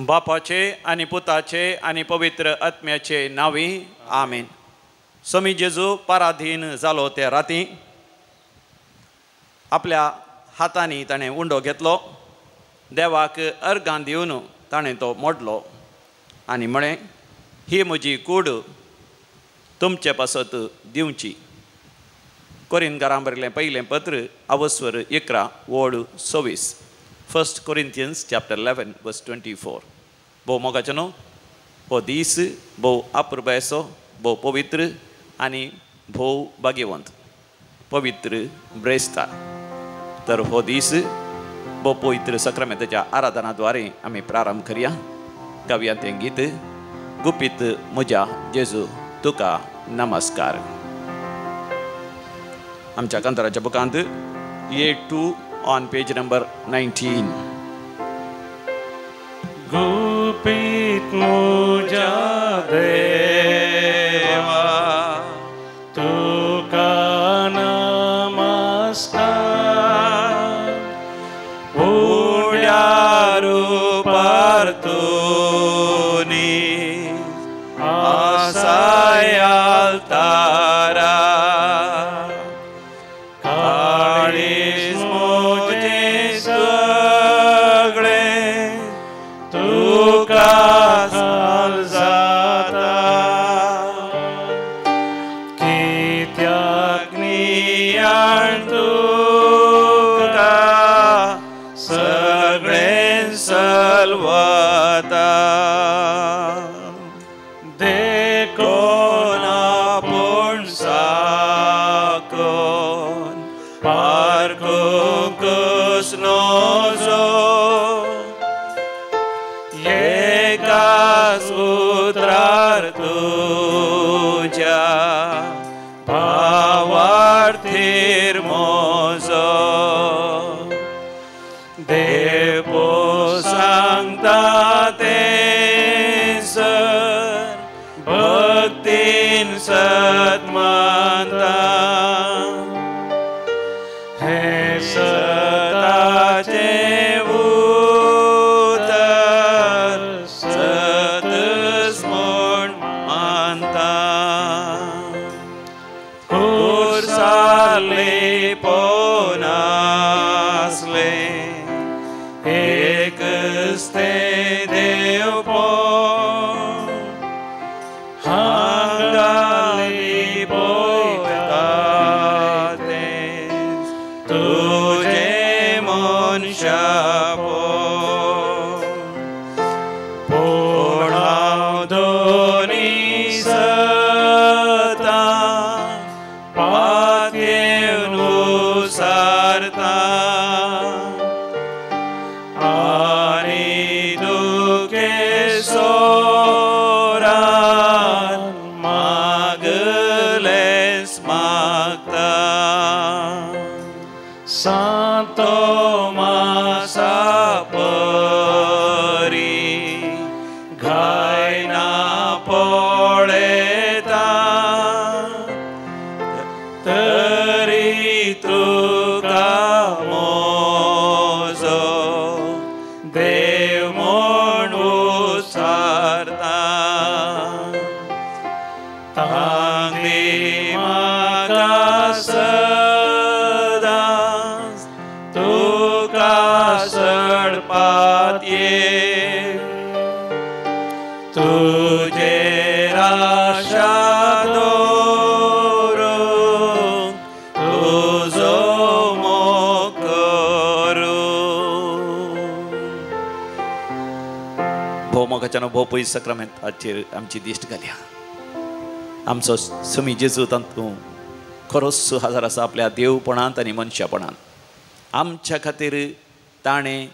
बापाचे आनी पुताचे आनी पवित्र आत्म्याचे नांवी आमेन. स्वामी जेजू पराधीन जालो त्या राती आपल्या हातांनी ताणें उंडो घेतलो, देवाक अर्गां दिवन ताणें तो मोडलो आनी म्हळें, ही म्हजी कूड तुमचे पासत दिवची. कोरिंथकारां बरयलें पयलें पत्र अवस्वर 11 ओळ 26, 1 Corinthians chapter 11 verse 24. भोव मोगाचें न्हू हो दीस भोव अपुरबायेचो, भोव पवित्र आनी भोव भाग्यवंत, पवित्र ब्रेस्तार. तर हो दीस भोव पवित्र सक्रामेंताच्या आराधना द्वारे आमी प्रारंभ करया. गावया तें गीत, गुपीत म्हज्या जेजू तुका नमस्कार. आमच्या कांताराच्या बुकांत A2 on page number 19. गुपीत मुझ्या देवा तुका नमस्कार, उड्या रुपार तुनी आसायाल तारा, भोव पयस सक्रामेंताचेर आमची दिश्ट घालया. आमचो स्वामी जेजू तातूंत खरोच हजर आसा आपल्या देवपणांत आनी मनशापणांत. आमच्या खातीर ताणें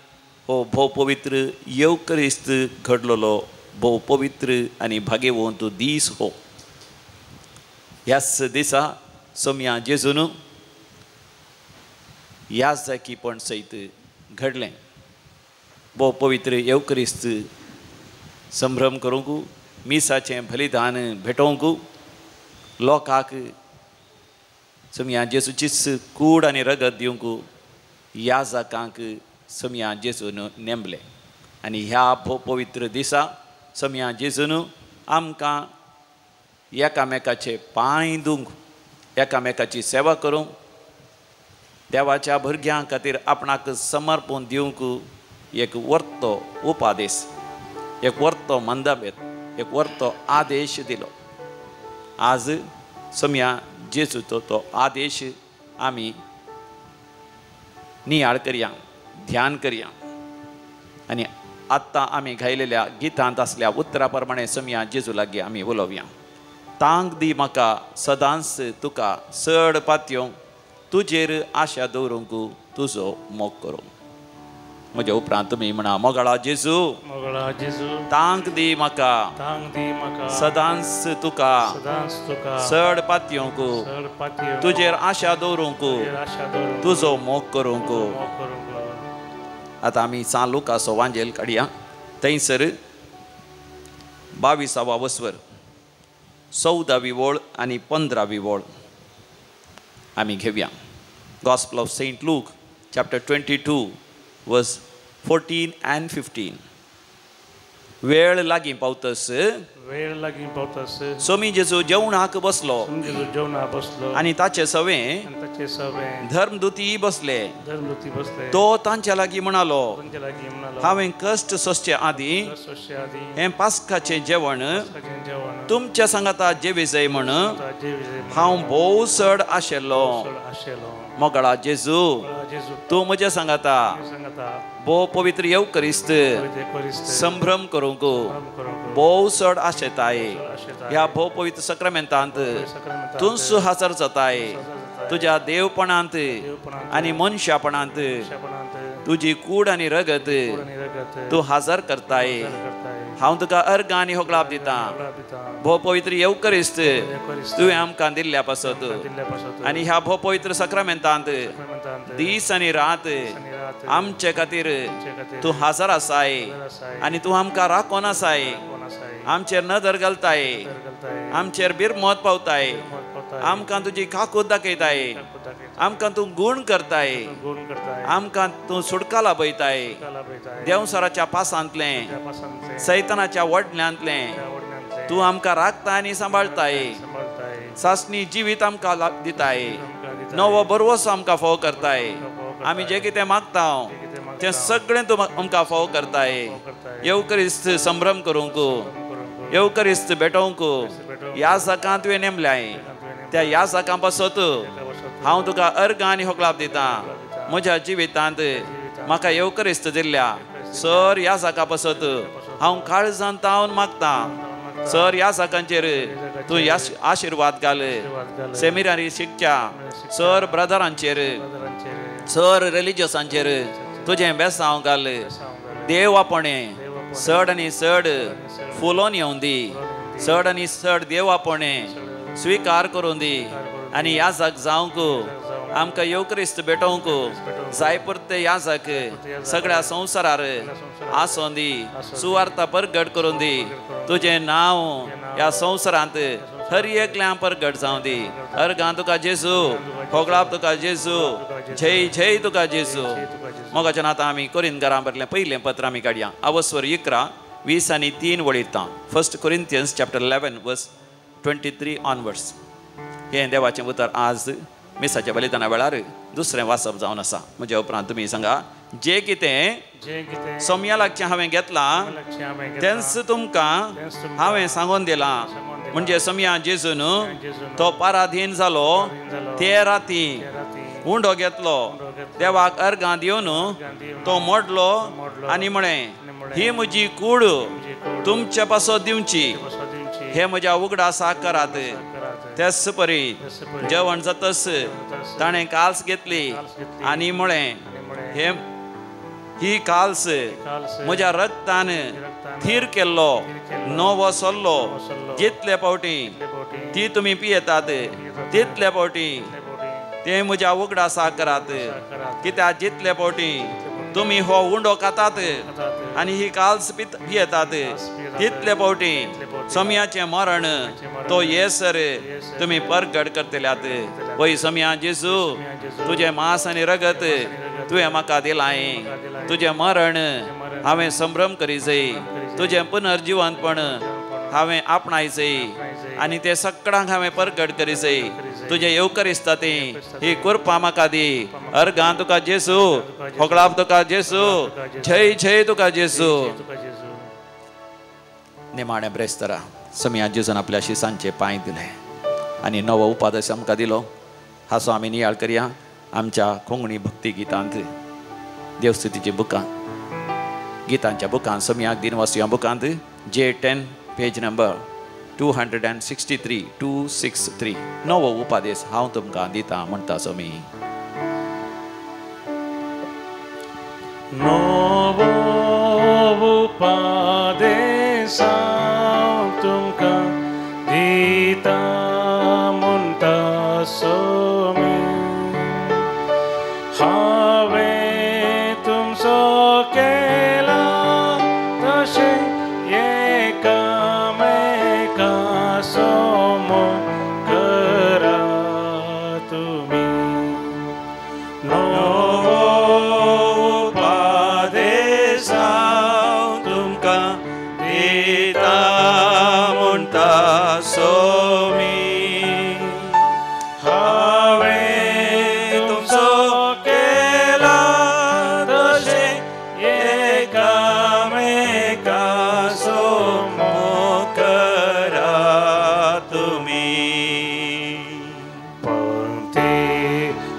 हो भोव पवित्र येवक्रिस्त घडलेलो भोव पवित्र आनी भाग्यवंत दीस हो. ह्याच दिसा सोम्या जेजून याजकीपण सयत घडलें. भोव पवित्र येवक्रिस्त संभ्रम करूंक, मिसाचें बलिदान भेटोवंक, लोकांक सोम्या जेजूचीच कूड आनी रगत दिवंक याजकांक सोम्या जेजून नेमलें. आनी ह्या भोव पवित्र दिसा समया जेजून आमकां एकामेकाचे पांय धुवंक, एकामेकाची सेवा करूंक, देवाच्या भुरग्यां खातीर आपणाक समर्पण दिवंक एक वर्तो उपादेश, एक वर्तो मंदाभेद, एक वर्तो आदेश दिलो. आज समया जेजूचो तो आदेश आमी नियाळ करया, ध्यान करया आनी आत्तां आमी गायलेल्या गितांत आसल्या उतरा प्रमाणे समया जेजू लागीं आमी उलोवया. तांक दी म्हाका सदांच तुका चड पातयोंक, तुजेर आशा दवरूंक तुजो मोग करूंक. म्हज्या उपरांत तुमी म्हणा, मोगाळा जेजू, मोगाळा जेजू, तांक दी म्हाका, तांक दी म्हाका, सदांच तुका, सदांच तुका, चड पातयोंक, चड पातयोंक, तुजेर आशा दवरूंक, तुजो मोग करूंक. आतां आमी सान लुकासो वांजेल काडया. थंयसर 22वा वस्वर 14वी वळ आनी 15वी वळ आमी घेवया. Gospel of Saint Luke chapter 22 verse 14 and 15. वेळ लागीं पावतस, वेळ लागीं पावतस, सोमी जेजू जेवणाक बसलो, जेजू जेवणाक बसलो आनी ताचे सवें, ताचे सवें धर्मदुती बसले, धर्मदुती बसले. तो तांच्या लागीं म्हणालो, तांच्या लागीं म्हणालो, हांवें कश्ट सोंसचे आदीं हें पास्काचें जेवण तुमच्या सांगाता जेवी जाय म्हण हांव भोव चड आशिल्लो. मोगाळा जेजू, तूं म्हज्या सांगाता भोव पवित्र येवकरिस्त संभ्रम करूंक भोव चड आशेताय. ह्या भोव पवित्र सक्रामेंतांत तूंच हाजर जाताय. तुज्या देवपणांत आनी मनशापणांत तुजी कूड आनी रगत तूं हाजर करताय. हांव तुका अर्घ आनी होगळाप दितां. भोव पवित्र येवकरिस्त तुवें आमकां दिल्ल्या पासत आनी ह्या भोव पवित्र सक्रामेंतांत दीस आनी रात आमचे खातीर तूं हाजर आसाय आनी तूं आमकां राखून आसाय. आमचेर नदर घालताय, आमचेर बिरमत पावताय, आमकां तुजी काकूत दाखयताय, आमकां तूं गूण करताय, आमकां तूं सुटका लाभयताय. देंवसाराच्या पासांतलें, सैतानाच्या वडल्यांतलें तूं आमकां राखता आनी सांबाळताय. सासणी जिवीत आमकां दिताय, नवो बरवसो आमकां फोव करताय. आमी जें कितें मागता तें सगळें तूं आमकां फोव करताय. येवकरिस्त संभ्रम करूंक, येवकरिस्त भेटोवंक ह्या सकां तुवें नेमल्याय. त्या ह्या सकां पासत हांव तुका अर्घ आनी होगळाप दितां. म्हज्या जिवितांत म्हाका येवकरिस्त दिल्ल्या सर ह्या सकां पासत हांव काळजान तावन मागतां. सर ह्या सकांचेर तूं आशिर्वाद घाल. सेमिनारी शिकच्या सर ब्रदरांचेर, सर रिलिजियसांचेर तुजें बेसांव घाल. देव आपणे चड आनी चड फुलोन येवं दी, चड आनी चड देव आपणे स्विकार करूं दी आनी याजक जावंक आमकां येवक्रिस्त भेटोवंक जाय परते याजक सगळ्या संवसारार आसों दी. सुवार्ता परगट करूं दी. तुजें नांव ह्या संवसारांत हर एकल्यां परगट जावं दी. अर्गां तुका जेजू, होगळाप तुका जेजू, जय जय तुका जेजू. मोगाच्या नातां आमी कोरिंत घरां भरलें पयलें पत्र आमी काडया. अवस्वर 11 20 आनी 3 वळीतां. 1 Corinthians chapter 11 verse 23 onwards. हें देवाचें उतर आज मिसाच्या बलिदाना वेळार दुसरें वाचप जावन आसा. म्हज्या उपरांत तुमी सांगा, जें कितें सोम्या लागचें हांवें घेतलां तेंच तुमकां हांवें सांगून दिलां. म्हणजे सोम्या जेजून तो पराधीन जालो ते राती उंडो घेतलो, देवाक अर्घां दिवन तो मोडलो आनी म्हळें, ही म्हजी कूड तुमचे पासत दिवची, हे म्हज्या उगडासाक करात. तेच परी जेवण जातस ताणें काल्स घेतली आनी म्हळें, हे ही काल्स म्हज्या रक्तान थीर केल्लो नवो सल्लो. जितले फावटी ती तुमी पियेतात तितले फावटी ते म्हज्या उगडासाक करात. कित्याक जितले फावटी तुमी हो उंडो खातात आनी ही काल्स पियेतात तितले फावटी सोम्याचें मरण तो येसर तुमी परगट करतल्यात. वय सोम्या जेजू, तुजें मांस आनी रगत तुवें म्हाका दिलाय। तुजें मरण हांवें संभ्रम करीजय, तुजें पुनर्जिवंतपण हांवें आपणायचय आनी ते सगळ्यांक हांवें परगट करीजय। तुजें येवकरिस्ता ती ही कृपा म्हाका दी। अर्गां तुका जेसू, होगळाप तुका जेसू, जय जय तुका जेसू। निमाणें ब्रेस्तरा समिया जेजून आपल्या शिसांचे पांय दिले आनी नवो उपादेश आमकां दिलो। हाचो आमी नियाळ करया आमच्या कोंकणी भक्ती गितांत, देवस्तुतीच्या बुकां, गितांच्या बुकांत, समियाक दिनवासुया बुकांत J10 page number 263 263 नवो उपादेश हांव तुमकां दिता म्हणटा समी। नवो उपादेश हांव तुमकां दिता म्हणटा समी, हांवें तुमचो केला तशें एकामेका सोमो करा तुमी। नवो उपादेश हांव तुमकां दिता म्हणटा सोमी, हांवें तुमचो केला तशें एकामेका सोमो करा तुमी। पंक्ती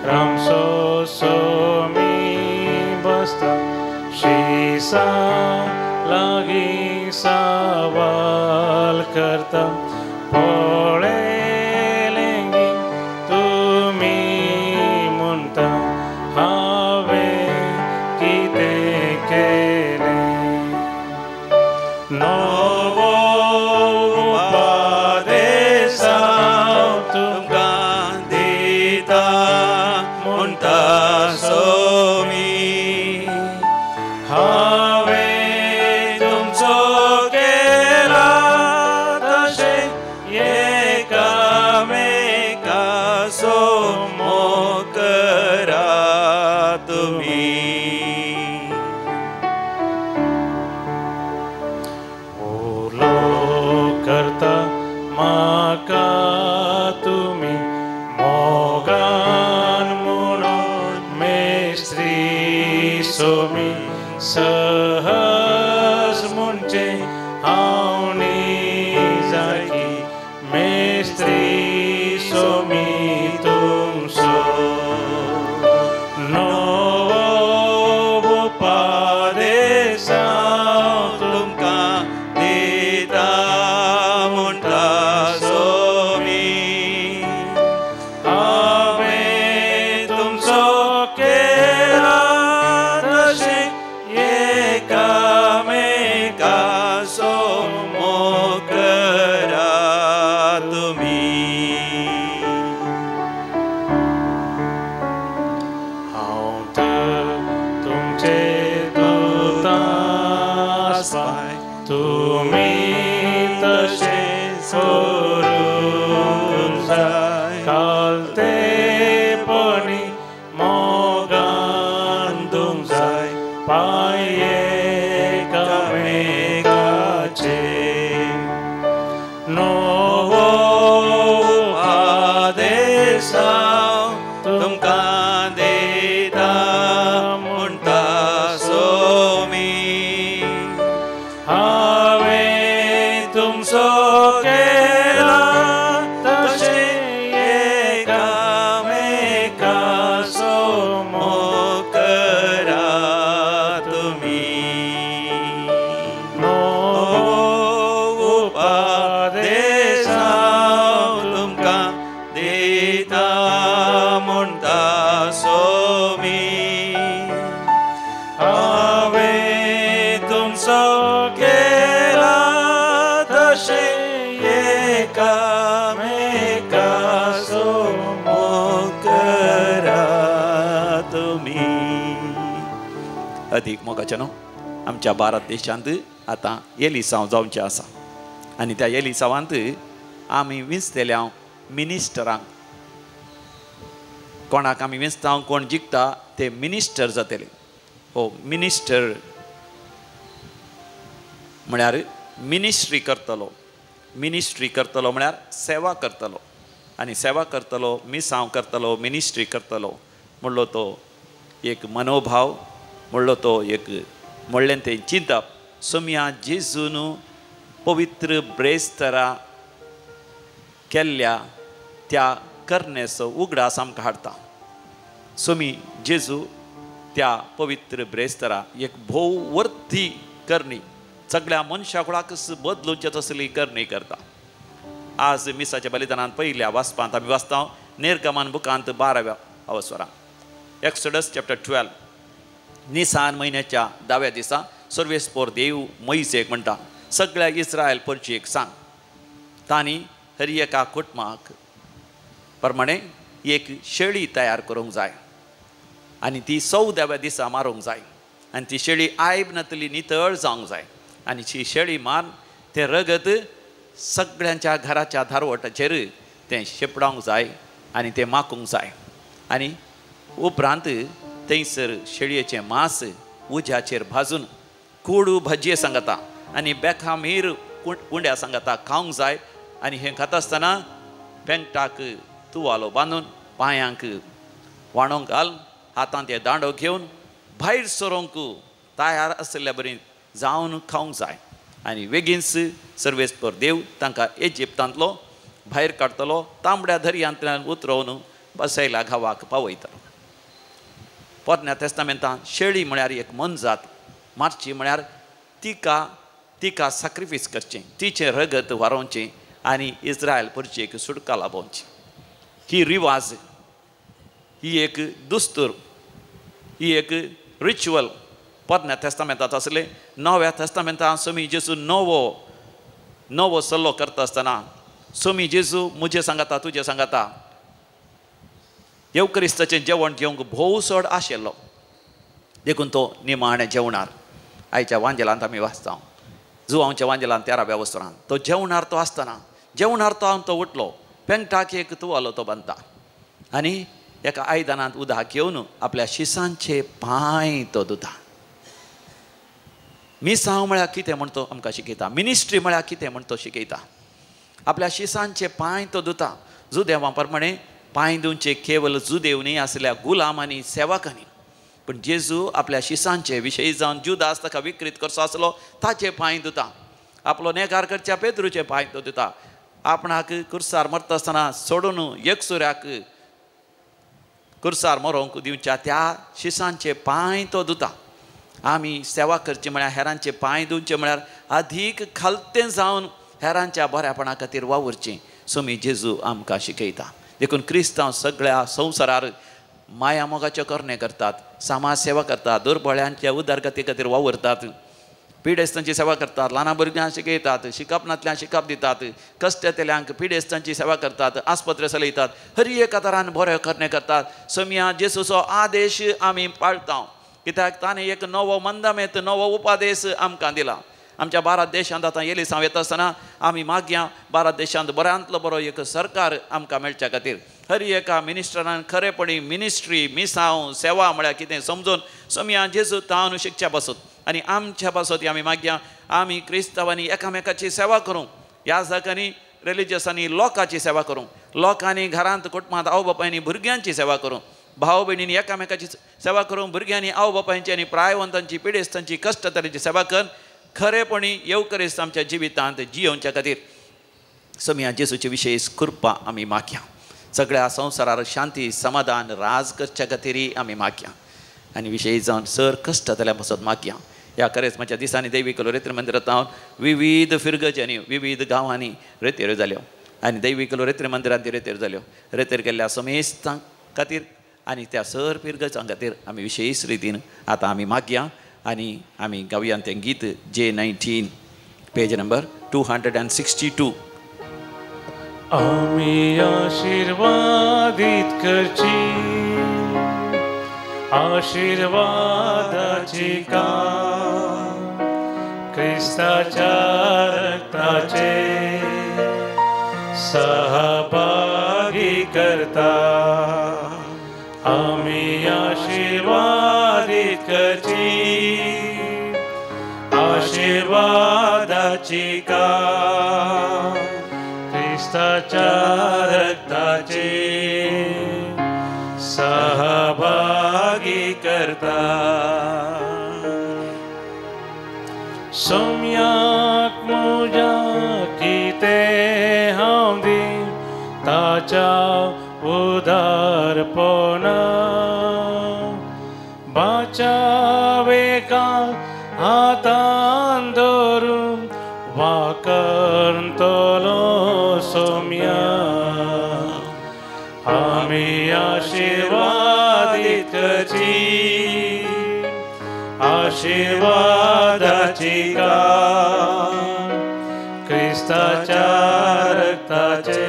रामसो सोमी बसता शिसा लागीं सवाल करता, पळयलेंगी तुमी म्हणटा हांवें कितें केलें। नवो उपादेश हांव तुमकां दिता म्हणटा सोमी, हांवें तुमचो केला तशें एकामेका सोमो करा तुमी। उलो करता म्हाका तुमी मोगान म्हणून मेस्त्री सोमी, सहज म्हणचें हांव निजाकी मेस्त्री सोमी तुमचो। नवो उपादेश हांव तुमकां दिता म्हणटा सोमी, हांवें तुमचो केला तशें एकामेका सोमो करा तुमी। हांव तर तुमचे दुतास पाय, तुमी तशें करूंक जाय, कालतेपणी मोगान धुवंक जाय पांय एकामेकाचे। नवो उपादेश हांव तुमकां दिता म्हणटा सोमी, हांवें तुमचो केला तशें एकामेका सोमो करा तुमी। नवो उपादेश हांव तुमकां दिता म्हणटा सोमी, हांवें तुमचो केला तशें एकामेका सोमो करा तुमी। अदीक मोगाचें न्हू आमच्या भारत देशांत आतां एलिसांव जावचें आसा आनी त्या एलिसांवांत आमी विंचतल्या मिनिस्टरांक, कोणाक आमी विंचता, कोण जिखता ते मिनिस्टर जातले. हो मिनिस्टर म्हळ्यार मिनिस्ट्री करतलो, मिनिस्ट्री करतलो म्हळ्यार सेवा करतलो, आनी सेवा करतलो, मिसांव करतलो, मिनिस्ट्री करतलो म्हणलो तो एक मनोभाव, म्हणलो तो एक म्हणलें तें चिंतप. सोमया जेजून पवित्र ब्रेस्तरा केल्ल्या त्या करण्याचो उगडास आमकां हाडटा. सोमी जेजू त्या पवित्र ब्रेस्तरा एक भोव वर्थी करणी, सगळ्या मनशा कुळाकच बदलूचे तसली करणी करता. आज मिसाच्या बलिदानान पयल्या वाचपांत आमी वाचता निर्गमन बुकांत 12व्या अवसरान, एक्सोडस चॅप्टर 12, निसान म्हयन्याच्या 10व्या दिसा सर्वेस्पोर देव मोयसेक म्हणटा, सगळ्या इस्रायल परचेक सांग तांणी हर एका कुटुंबाक प्रमाणे एक शेळी तयार करूंक जाय आनी ती 14व्या दिसा मारूंक जाय आनी ती शेळी आयब नातली नितळ जावंक जाय आनी ती शेळी मार तें रगत सगळ्यांच्या घराच्या धारवटाचेर तें शेपडावंक जाय आनी तें माकूंक जाय आनी उपरांत थंयसर शेळयेचें मांस उज्याचेर भाजून कोडू भाजये सांगता आनी बेखामीर उंड्या सांगता खावंक जाय आनी हें खाता आसतना पेंगटाक तुवालो बांदून पांयांक वाणोंक घाल हातांत हे दांडो घेवन भायर सरोंक तयार आशिल्ल्या बरी जावन खावंक जाय आनी बेगीनच सर्वेस्पर देव तांकां इजिप्तांतलो भायर काडटलो, तांबड्या दर्यांतल्यान उतरोवन बसयला गांवाक पावयतलो. पोरण्या तेस्तामेंतान शेळी म्हळ्यार एक मनजात मारची म्हळ्यार तिका तिका सॅक्रिफायस करचें, तिचें रगत वारोवचें आनी इस्रायल परचेक सुटका लाभोवची. ही रिवाज, ही एक दुस्तूर, ही एक रिच्युअल पोरण्या तेस्तामेंतांत आसलें. नव्या तेस्तामेंतांत सोमी जेजू नवो नवो सल्लो करता आसतना सोमी जेजू म्हजें सांगता तुजें सांगता येवक्रिस्ताचें जेवण घेवंक भोव चड आशिल्लो, देखून तो निमाणें जेवणार आयच्या वांजेलांत आमी वाचता जुवांच्या वांजेलांत 13व्या वसरान तो जेवणार तो आसतना जेवणार तो हांव तो उठलो, पेंगटाक एक तुवालो तो बांदता आनी एका आयदनांत उदक घेवन आपल्या शिसांचे पांय तो धुता. मिसांव म्हळ्यार कितें म्हण तो आमकां शिकयता, मिनिस्ट्री म्हळ्यार कितें म्हण तो शिकयता. आपल्या शिसांचे पांय तो धुता. जुदेवा प्रमाणे पांय धुवचे केवल जुदेव न्ही आसल्या गुलाम आनी सेवकांनी, पूण जेजू आपल्या शिसांचे विशयी जावन जुदास ताका विक्रीत करचो आसलो ताचे पांय धुता, आपलो नेकार करच्या पेद्रूचे पांय तो धुता, आपणाक कुर्सार मरता आसतना सोडून एकसुऱ्याक कुर्सार मरोंक दिवच्या त्या शिसांचे पांय तो धुता. आमी सेवा करची म्हळ्यार हेरांचे पांय धुवचे म्हळ्यार अधीक खालतें जावन हेरांच्या बऱ्यापणा खातीर वावुरचें सोमी जेजू आमकां शिकयता. देखून क्रिस्तांव सगळ्या संवसारार माया मोगाच्यो करणे करतात, समाज सेवा करतात, दुर्बळ्यांच्या उदरगती खातीर वावुरतात, पिडेस्तांची सेवा करतात, ल्हान भुरग्यांक शिकयतात, शिकप नातल्यांक शिकप दितात, कश्टेतल्यांक पिडेस्तांची सेवा करतात, आस्पत्रे चलयतात, हर एका तरान बऱ्यो करणे करतात. सोमया जेजूचो आदेश आमी पाळटा, कित्याक ताणें एक नवो मंदामेत नवो उपदेश आमकां दिला. आमच्या भारत देशांत आतां एलिसांव येता आसतना आमी मागया भारत देशांत बऱ्यांतलो बरो एक सरकार आमकां मेळच्या खातीर हर एका मिनिस्टरान खरेपणी मिनिस्ट्री मिसांव सेवा म्हळ्यार कितें समजून सोमया जेजू तावन शिकच्या पासत आनी आमच्या पासत आमी मागया आमी क्रिस्तांवांनी एकामेकाची सेवा करूंक, ह्या जाग्यांनी रिलिजियसांनी लोकांची सेवा करूंक, लोकांनी घरांत कुटुंबांत आवय बापायनी भुरग्यांची सेवा करूंक, भाव भयणींनी एकामेकाची सेवा करूंक, भुरग्यांनी आवय बापायची आनी प्रायवंतांची पिडेस्तांची कश्टतऱ्यांची सेवा कर खरेपणी येवकरेस्त आमच्या जिवितांत जियोवच्या खातीर सोमया जेजूचे विशेश कृपा आमी मागया. सगळ्या संवसारार शांती समाधान राज करच्या खातीरय आमी मागया आनी विशेश जावन सर कश्ट जाल्यार पासत मागया. ह्या करेस्माच्या दिसांनी दैवीक लोरेत्र मंदिरांत हांव विविध फिरगजांनी विविध गांवांनी रेतेर जाल्यो आनी दैवीक लोरेत्र मंदिरांत रेतेर जाल्यो. रेतेर केल्ल्या समेस्तां खातीर आनी त्या सर फिरगजां खातीर आमी विशेश रितीन आतां आमी मागया आनी आमी गावया तें गीत J19 page number 262. आमी आशिर्वादीत करची आशिर्वादाची काम क्रिस्ताच्या रक्ताचे सहभागी करता. आमी आशिर्वादीत आशीर्वादीत करची आशीर्वादाची का क्रिस्ताच्या रक्ताचे सहभागी करता. सोम्याक म्हज्या कितें हांव दी ताच्या उदारपणा बाचावेका हातान धरून वाकरतलो सोम्या. आमी आशीर्वादीत करची आशीर्वादाची का क्रिस्ताच्या रक्ताचे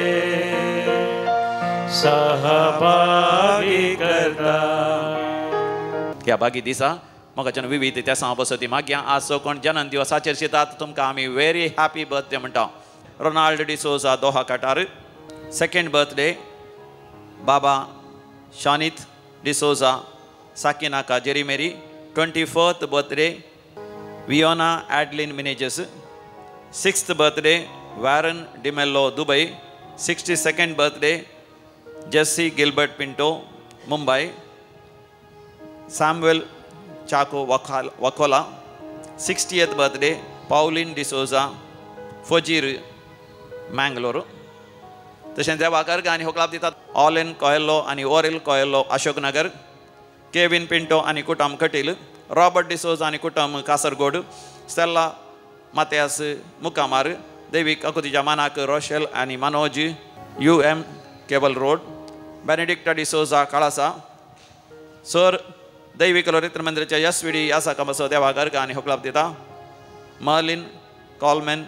सहभागी करता. ह्या बागी दिसा म्हाका विविध त्या बसती मागया आज कोण जन्म दिवसाचेर शितात तुमकां आमी व्हेरी हॅपी बर्थडे म्हणटा. Ronald D'Souza Doha Qatar second birthday. Baba Shanit D'Souza Sakinaka Jerimeri 24th birthday. Viona Adeline Menezes 6th birthday. Warren D'Mello Dubai 62nd birthday. Jesse Gilbert Pinto Mumbai. Samuel Chacko Vakola 60th birthday. Pauline D'Souza Fogeer Mangalore. तशेंच देवाक अर्घ आनी होकलाप दितात ऑलेन कॉयलो आनी Aurel कॉयलो Ashoknagar, Kevin Pinto आनी कुटुंब Kateel, Robert D'Souza आनी कुटुंब कासरगोड, स्टेल्ला मात्यास मुकामार, देवीक अकुतिच्या मानाक रोशेल आनी Manoj U M cable road, Benedicta D'Souza Kalasa, sir दैवीक लोरित्र मंदिराच्या एस व्ही डी यासा कमसो देवाक अर्घ आनी होकलाप दिता मर्लिन कॉलमेन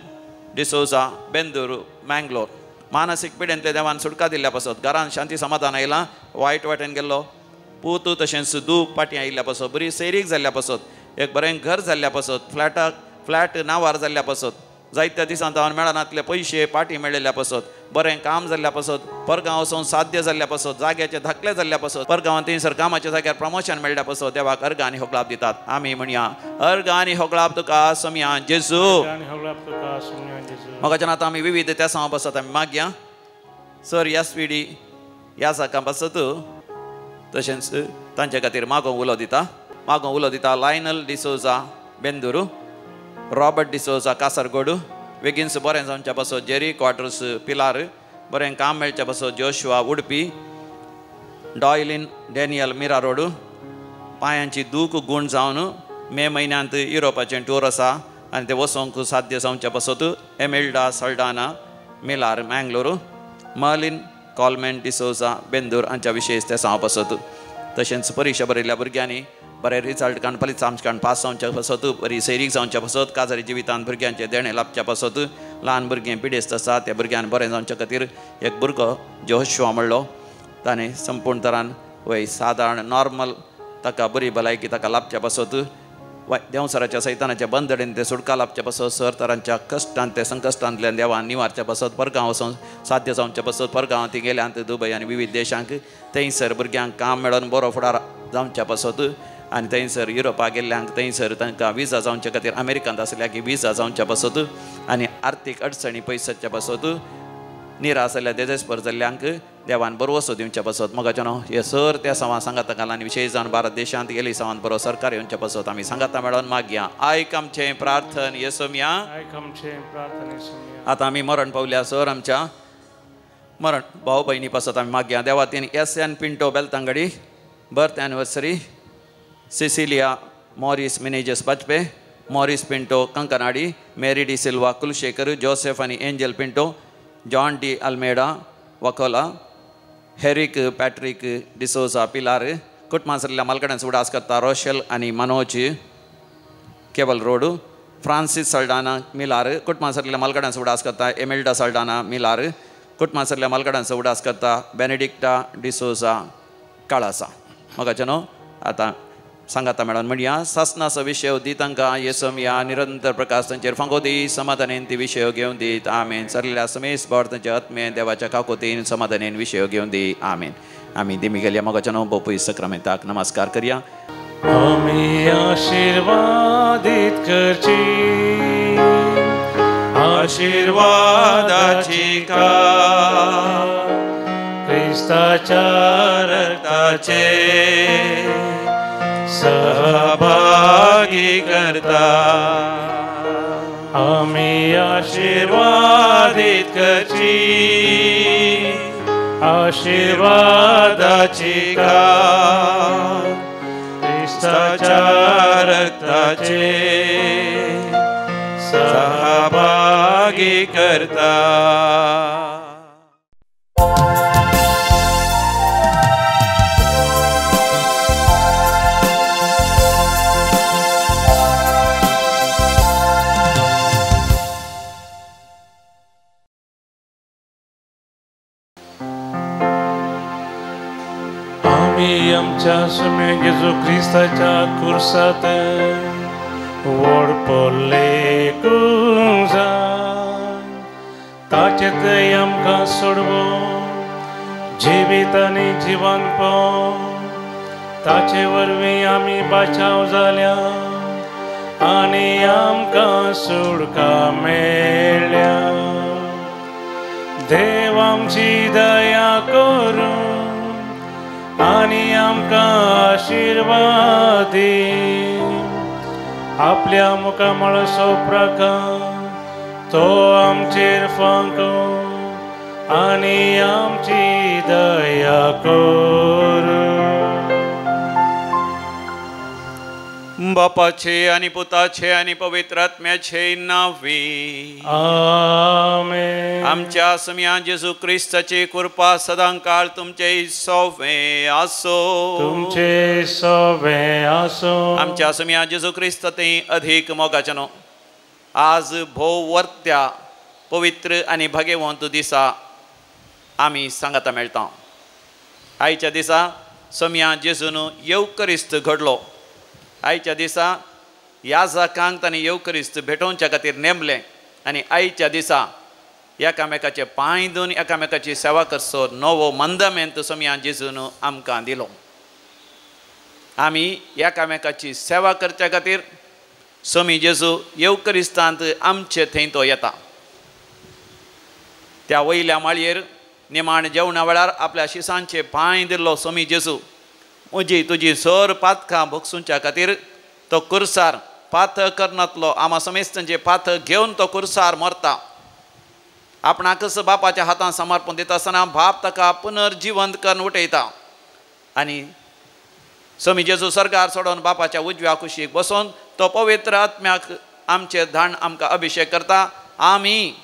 डिसोजा बेंदूर मँगलोर. मानसीक पिडेंतले देवान सुटका दिल्ल्या पासत घरान शांती समाधान आयलां, वायट वाटेन गेल्लो पूत तशेंच दूख पाटी आयिल्ल्या पासत बरी सैरीक जाल्ल्या पासत एक बरें घर जाल्ल्या पासत फ्लॅटाक फ्लॅट नांवार जाल्ल्या पासत जायत्या दिसांत हांव मेळनातले पयशे पाटी मेळिल्ल्या पासत बरें काम जाल्ल्या पासत परगांव वचून साध्य जाल्ल्या पासत जाग्याचे धाकले जाल्ल्या पासत परगांवांत थंयसर कामाच्या जाग्यार प्रमोशन मेळ्ळ्या पासत देवाक अर्घ आनी होगळाप दितात. आमी म्हणया अर्घ आनी होगळाप तुका सोमया जेजू. म्हाका आतां आमी विविध त्या सांवा पासत आमी मागया सर एस व्ही डी ह्या साकां पासत तशेंच तांचे खातीर मागोवंक उलो दिता. मागोवंक उलो दिता लायनल डिसोजा बेंदुरू, रॉबर्ट डिसोजा कासरगोड, बेगीन बरें जावच्या पासत जेरी क्वार्टर्स पिलार, बरें काम मेळच्या पासत जोशुआ उडपी, डॉयलिन डॅनियल मिरा रोड, पांयांची दूख गूण जावन मे म्हयन्यांत युरोपाचें टूर आसा आनी ते वचोंक साध्य जावच्या पासत एमेल्डा सल्डाना मिलार मँगलोर, मर्लिन कॉलमेन डिसोजा बेंदूर हांच्या विशेष ते सांव पासत. तशेंच परिक्षा बरयल्ल्या भुरग्यांनी बरें रिजल्ट काडून फलितांश काडून पास जावच्या पासत बरी सैरीक जावच्या पासत काजारी जिवितांत भुरग्यांचें देणें लाबच्या पासत ल्हान भुरगें पिडेस्त आसा त्या भुरग्यान बरें जावच्या खातीर एक भुरगो जोशुआ म्हणलो ताणें संपूर्ण तरान वय सादारण नॉर्मल ताका बरी भलायकी ताका लाबच्या पासत देंवसराच्या सैतानाच्या बंदडेन ते सुटका लाबच्या पासत सर तरांच्या कश्टांत ते संकश्टांतल्यान देवान निवारच्या पासत परगांव वचून साध्य जावच्या पासत परगांव ती गेल्यांत दुबय आनी विविध देशांक थंयसर भुरग्यांक काम मेळोन बरो फुडार जावच्या पासत आनी थंयसर युरोपाक गेल्ल्यांक थंयसर तांकां विजा जावच्या खातीर अमेरिकांत आसल्या की विजा जावच्या पासत आनी आर्थीक अडचणी पयसच्या पासत निराश जाल्ल्या देजेस्पर जाल्ल्यांक देवान बरवसो दिवच्या पासत मोगाचो न्हू हे सर त्या सवां सांगाता घाला आनी विशेश जावन भारत देशांत गेली सवान बरो सरकार येवच्या पासत आमी सांगाता मेळोन मागया. आयक आमचें प्रार्थन येसोमया. आतां आमी मरण पावल्या सर आमच्या मरण भाव भयणी पासत आमी मागया. देवातीन S N Pinto Belthangady birth anniversary, Cecilia Morris Menezes Bajpe, Morris Pinto Kankanady, Mary D Silva Kulashekar, Joseph आनी Angel Pinto, John D Almeida Vakola, Herrick Patrick D'Souza Pilar, कुटुंबांतल्या मालकड्यान उडास करता रोशेल आनी Manoj cable road, Francis Saldanha मिलार, कुटुंबांतल्या मालकड्यान उडास करता एमेल्डा सल्डाना मिलार, कुटुंबांतल्या मालकड्यान उडास करता बेनेडिक्टा डिसोजा काळासा. मोगाचें न्हू आतां सांगाता मेळोन म्हणया सासनाचो विशय दी तांकां येसोमया निरंतर प्रकाश तांचेर फांको दी समाधानेन ती विशय घेवन दीत आमेन. सरलेल्या समेस बोर तांच्या आत्मे देवाच्या काकोतीन समाधानेन विशय घेवन दी आमेन. आमी दिमी गेल्या मोगाच्या न्हू बोपूय सक्रामेंताक नमस्कार करया. आमी आशिर्वादीत करची आशिर्वादाची का क्रिस्ताच्या रक्ताचे सहभागी करता. आमी आशिर्वादीत करची आशिर्वादाची का क्रिस्ताच्या रक्ताचे सहभागी करता. आमच्या सुम्या जेजू क्रिस्ताच्या कुर्सात व्हड पडलेकूंक जाय ताचे थंय आमकां सोडवून जिवीत आनी जिवनपण ताचे वरवीं आमी बाचाव जाल्या आनी आमकां सुटका मेळ्ळ्या. देव आमची दया करूं आनी आमकां आशिर्वाद दी. आपल्या मुखामळाचो प्रकाश तो आमचेर फांको आनी आमची दया करूं. बापाचे आनी पुताचे आनी पवित्र आत्म्याचे नांवी आमेन. आमच्या सुम्या जेजू क्रिस्ताची कृपा सदांकाळ तुमचे सोवे आसो. तुमचे सोवे आसो. आमच्या सुम्या जेजू क्रिस्त ते अधिक मोगाचे न्हू आज भोव वर्त्या पवित्र आनी भाग्यवंत दिसा आमी सांगाता मेळटा. आयच्या दिसा सोम्या जेजून येवकरिस्त घडलो. आयच्या दिसा याजकांक ताणें येवकरिस्त भेटोवच्या खातीर नेमलें आनी आयच्या दिसा एकामेकाचे पांय धुवन एकामेकाची सेवा करचो नवो मंदमेंत सोम्या जेजून आमकां दिलो. आमी एकामेकाची सेवा करच्या खातीर सोमी जेजू येवकरिस्तांत आमचे थंय तो येता. त्या वयल्या माळयेर निमाण जेवणा वेळार आपल्या शिसांचे पांय दिल्लो सोमी जेजू म्हजी तुजी सर पातकां भोगसुच्या खातीर तो कुर्सार पातक करनातलो आमा समेस्तांचे पातक घेवन तो कुर्सार मरता. आपणाकच बापाच्या हातान समर्पण दिता आसतना बाप ताका पुनर्जिवंत करून उठयता आनी सोमी जेजू सर्गार सोडून बापाच्या उजव्या कुशीक बसून तो पवित्र आत्म्याक आमचे धाण आमकां अभिशेक करता. आमी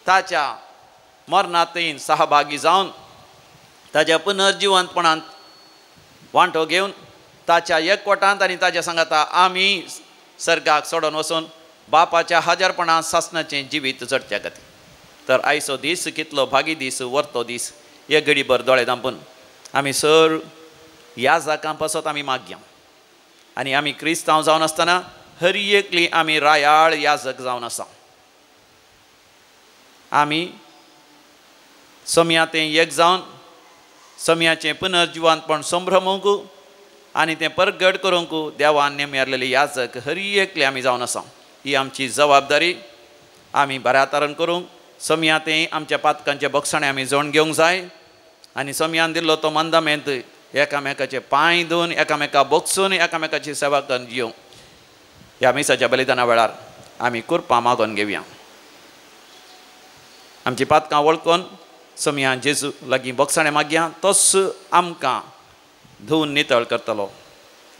ताच्या मरणांत सहभागी जावन ताच्या पुनर्जिवंतपणांत वांटो घेवन ताच्या एकवटांत आनी ताच्या सांगाता आमी सर्गाक सोडून वचून बापाच्या हाजरपणांत सासणाचें जिवीत जडच्या खातीर. तर आयचो दीस कितलो भागी दीस, वर्तो दीस. एक घडीभर दोळे धांपून आमी सर ह्या जाकां पासत आमी मागया आनी आमी क्रिस्तांव जावन आसतना हर एकली आमी रायाळ याजक जावन आसा. आमी सोम्या तें एक जावन सोम्याचें पुनर्जिवंतपण संभ्रमूंक आनी तें परगट करूंक देवान नेमिल्ले याजक हर एकले आमी जावन आसा. ही आमची जबाबदारी आमी बऱ्या तरेन करूंक सोम्या तें आमच्या पातकांचे बक्षाणे आमी जोण घेवंक जाय आनी सोम्यान दिल्लो तो मंदामेंत एकामेकाचे पांय धुवन एकामेका बोगसून एकामेकाची सेवा करून घेवंक ह्या मिसाच्या बलिदाना वेळार आमी कुरपां मागोवन घेवया. आमची पातकां वळखून सोम्या जेजू लागीं बोगसाणें मागया तोच आमकां धुवन नितळ करतलो.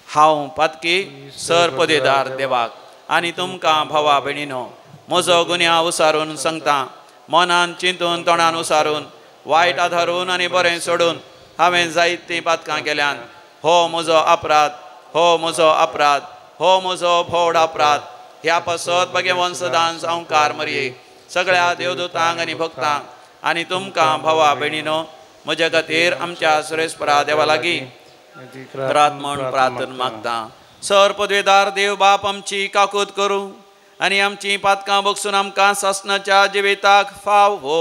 हांव पातकी सर पदेदार देवाक आनी तुमकां भावा भयणीनो म्हजो गुन्यांव उसारून सांगता. मनान चिंतून तोंडान उसारून वायट आधारून आनी बरें सोडून हांवें जायतीं पातकां केल्यान. हो म्हजो अपराध, हो म्हजो अपराध, हो म्हजो भोवड अपराध. ह्या पासत भगवंत सदांच अंकार मरये सगळ्या देवदूतांक आनी भक्तांक आनी तुमकां भावा भयणीनो म्हज्या खातीर आमच्या सुरेस्परा देवा लागीं रात म्हूण प्रार्थना मागता. सर पदवेदार देव बाप आमची काकूत करूं आनी आमची पातकां बगसून आमकां सासणाच्या जिविताक फावो.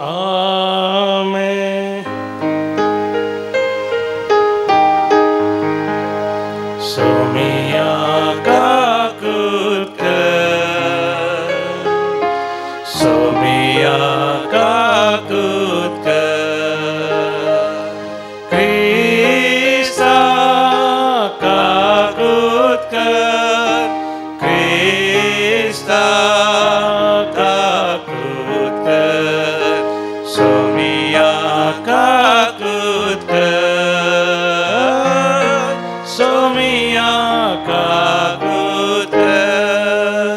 आमेन. क्रिस्ता काकूत कर, सोमिया काकूत कर, सोमिया काकूत कर।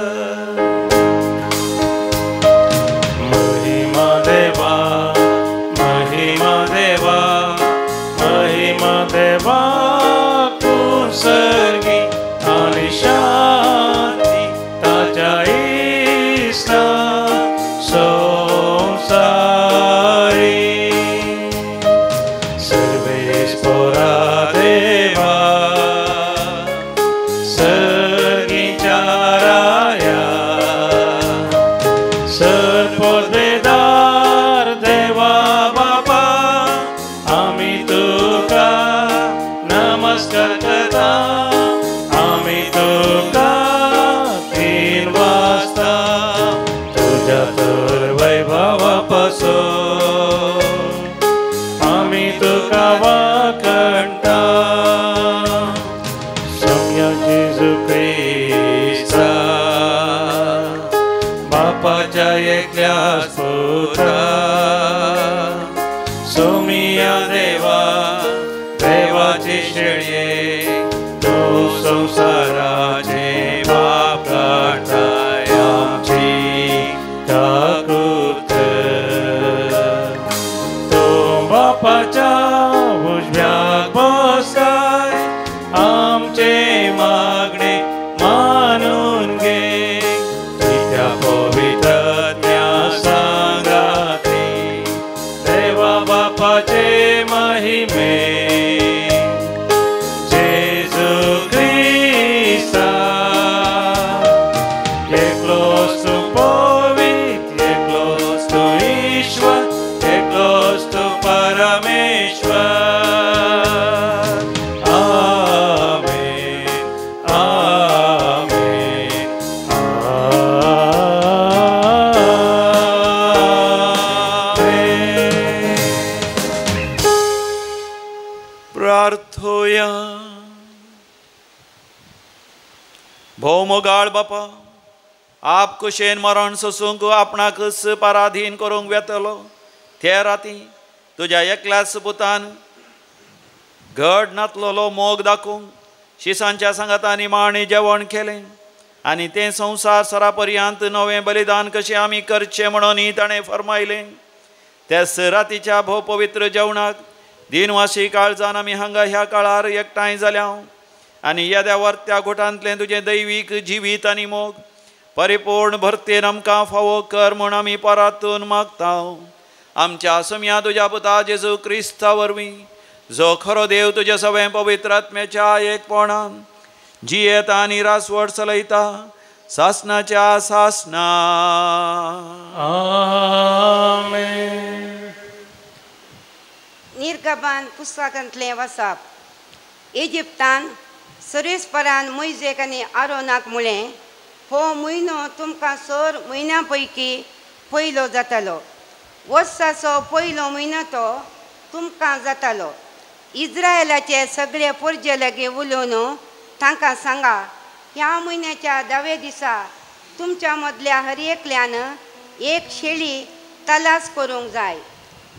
महिमा देवा, महिमा देवा, महिमा देवा कुसर्गी आनी शांती ताच्या इस्ता संसारी। सर्वेस्पोरा देवा सर्गीच्या राया, सर्पोदवेदार देवा बापा, आमी तुका नमस्कार करता, आमी तुका तीन वाजता तुज्या तर वैभवा पासून आमी तुका वाखणटा। सोम्या जेजू क्रिस्ता बापाच्या एकल्याच पुता, सोमिया देवा देवाचे शेळये, तूं संवसाराचे पाप काडटाय, आमची काकूत कर। तूं बापाच्या उजव्याक बसताय, आमचे मागणे मानून घे, त्या पवित्र आत्म्या सांगाती देवा बापाचे महिमे। जेजू क्रिस्ता एकलोच तूं पवित्र, एकलोच तूं ईश्वर, एकलोच तूं परमेश्वर। आमेन, आमेन, आमेन। प्रार्थोया। भोव मोगाळ बापा, आप कुशेन मरण सोसूंक आपणाकच पराधीन करूंक वेतलो ते राती तुज्या एकल्याच पुतान घड नातलेलो मोग दाखोवंक शिसांच्या सांगातांनी माणी जेवण केलें आनी तें संवसार सरापर्यांत नवें बलिदान कशें आमी करचें म्हणून ताणें फर्मायलें। त्याच रातीच्या भोव पवित्र जेवणाक दिनवासी काळजान आमी हांगा ह्या काळार एकठांय जाल्या आनी येद्या वर्त्या घोटांतलें तुजें दैवीक जिवीत आनी मोग परिपूर्ण भरतेन आमकां फावो कर म्हूण आमी परातून मागता। आमच्या सोम्या तुज्या पुता जेजू क्रिस्ता वरवीं, जो खरो देव तुज्या सगळें पवित्र आत्म्याच्या एकपणान जियेता आनी रासवट चलयता सासनाच्या सासना। आमेन। निर्गमन पुस्तकांतलें वाचप। इजिप्तान सरेस्परान मोयजेक आनी आरोनाक म्हळें, हो म्हयनो तुमकां सर म्हयन्या पैकी पयलो जातालो, वर्साचो पयलो म्हयनो तो तुमकां जातालो। इज्रायलाचे सगळे पोरजे लागीं उलोवन तांकां सांगा, ह्या म्हयन्याच्या धाव्या दिसा तुमच्या मदल्या हर एकल्यान एक शेळी तलास करूंक जाय।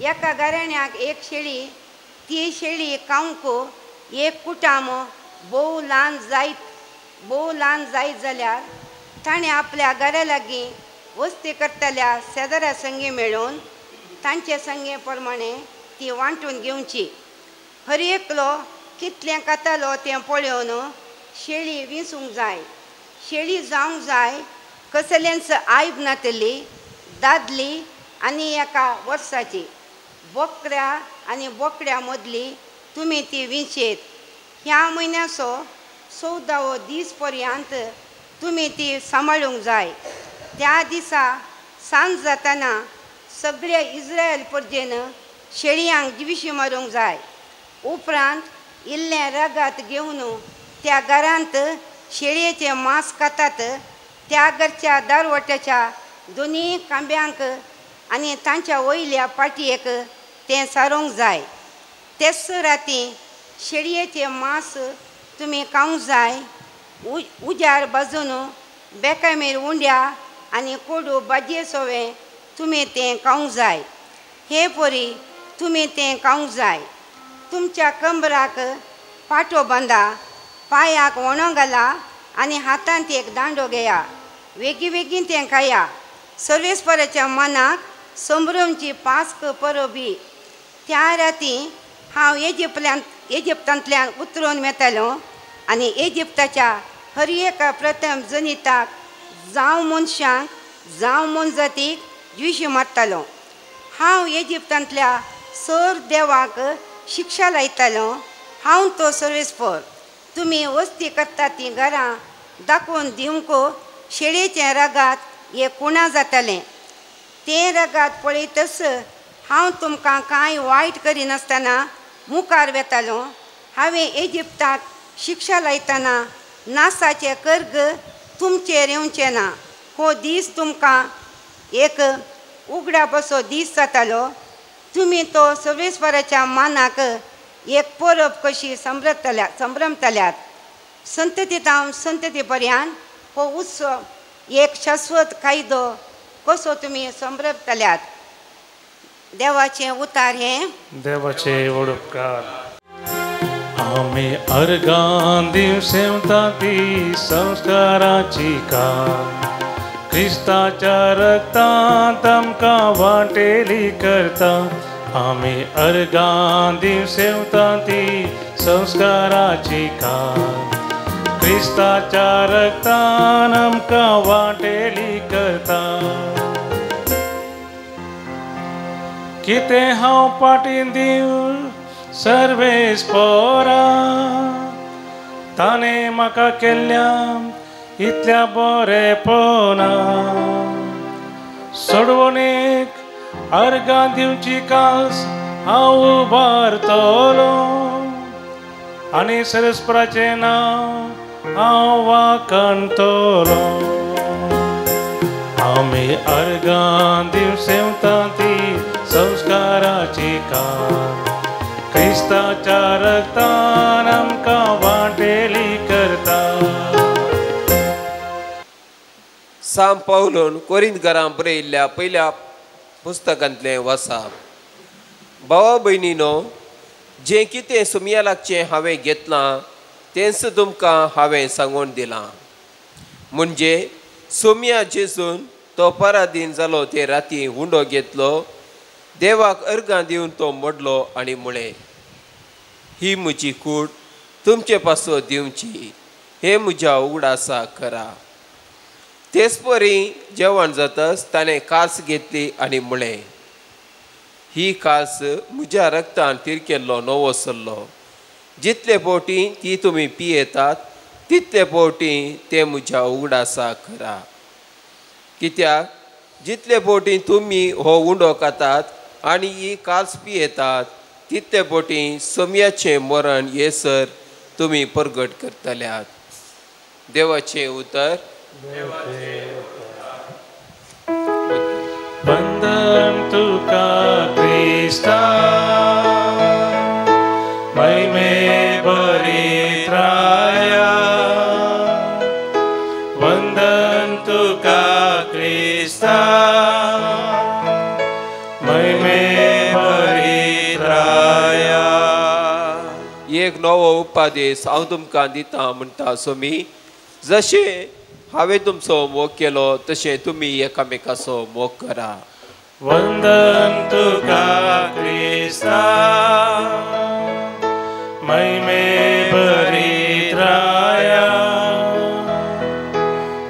एका घराण्याक एक शेळी, ती शेळी खावंक एक कुटाम भोव ल्हान जायत जाल्यार ताणें आपल्या घरा लागीं वस्ती करतल्या शेजाऱ्या संगी मेळून तांचे संगे प्रमाणे ती वांटून घेवची। हर एकलो कितलें खातालो तें पळोवन शेळी विंचूंक जाय। शेळी जावंक जाय कसलेंच आयब नातली, दादली आनी एका वर्साची। बोकड्या आनी बोकड्या मदली तुमी ती विंचेत। ह्या म्हयन्याचो 14वो दीस पर्यंत तुमी ती सांबाळूंक जाय। त्या दिसा सांज जातना सगळे इज्रायल परजेन शेळयांक जिविशी मारूंक जाय। उपरांत इल्लें रगात घेवन त्या घरांत शेळयेचें मांस खातात त्या घरच्या दारवट्याच्या दोनी खांब्यांक आनी तांच्या वयल्या पाटयेक तें सारोवंक जाय। तेच राती शेळयेचें मांस तुमी खावंक जाय। उज्यार भाजून बेकामेर उंड्या आनी कोडू भाजये सोवे तुमी तें खावंक जाय. हे परी तुमी तें खावंक जाय. तुमच्या कंबराक पाटो बांदा, पांयाक वणो घाला आनी हातांत एक दांडो घेया. वेगीं वेगीं तें खाया. सर्वेस्पराच्या मनाक संभ्रमची पास्क परबी. त्या राती हांव इजिप्तांतल्यान उतरून वेतालो आनी इजिप्ताच्या हर एका प्रथम जनिताक जावं मनशांक जावं मोनजातीक जिशी मारतालो. हांव इजिप्तांतल्या सर देवाक शिक्षा लायतालो. हांव तो सर्वेस्पर. तुमी वस्ती करता तीं घरां दाखोवन दिवंक शेळेचें रगात एक कुणा जातालें. तें रगात पळयतच हांव तुमकां कांय वायट करिनासतना मुखार वेतालो. हांवें इजिप्ताक शिक्षा लायतना नासाचें कर्ग तुमचेर येवचें ना. हो दीस तुमकां एक उगडापसो दीस जातालो. तुमी तो सर्वेस्पराच्या मानाक एक परब कशी संभ्रमतल्यात. संतती तावन संतती पर्यंत हो उत्सव एक शाश्वत कायदो कसो तुमी संभ्रमतल्यात. देवाचें उतार हें देवाचे उपकार. आमी अर्गां दिवसेवता ती संस्काराची का क्रिस्ताच्या रक्तांत आमकां वांटेली करता. आमी अर्गां दिवसेवता ती संस्काराची का क्रिस्ताच्या रक्तान आमकां वांटेली करता. कितें हांव पाटीं दिवं सर्वेस्परा, ताणें म्हाका केल्ल्या इतल्या बरेपणा. सोडवणेक अर्गां दिवची कास हांव उबारतलो आनी सर्वेस्पराचें नांव हांव वाखाणतलो. आमी अर्गां दिवसेवता ती संस्काराची कात क्रिस्ताच्या रक्तान आमकां वांटेली करता. सांत पावलून कोरिंतकारां बरयिल्ल्या पयल्या पुस्तकांतलें वाचप. भावा भयणीनो, जें कितें सुमया लागचें हांवें घेतलां तेंच तुमकां हांवें सांगून दिलां. म्हणजे सोम्या जेजून तो परादीन जालो ते राती हुंडो घेतलो, देवाक अर्गां दिवन तो मोडलो आनी म्हळें, ही म्हजी कूड तुमचे पासत दिवची, हें म्हज्या उगडासा करा. तेच परी जेवण जातच ताणें कास घेतली आनी म्हळें, ही कास म्हज्या रक्तान तिरकेल्लो नवो सल्लो, जितले फावटी ती तुमी पियेतात तितले फावटी तें म्हज्या उगडासा करा. कित्याक जितले फावटी तुमी हो उंडो खातात आनी ही कास पियेतात तितले फावटी सोम्याचें मरण येसर तुमी परगट करतल्यात. देवाचें उतर. वंदन तुका क्रिस्ता महिमे बरित्राया, वंदन तुका क्रिस्ता महिमे बरित्राया. एक नवो उपदेश हांव तुमकां दिता म्हणटा सोमी, जशें हांवें तुमचो मोग केलो तशें तुमी एकामेकाचो मोग करा. वंदन तुका क्रिस्ता महिमे बरित्राया,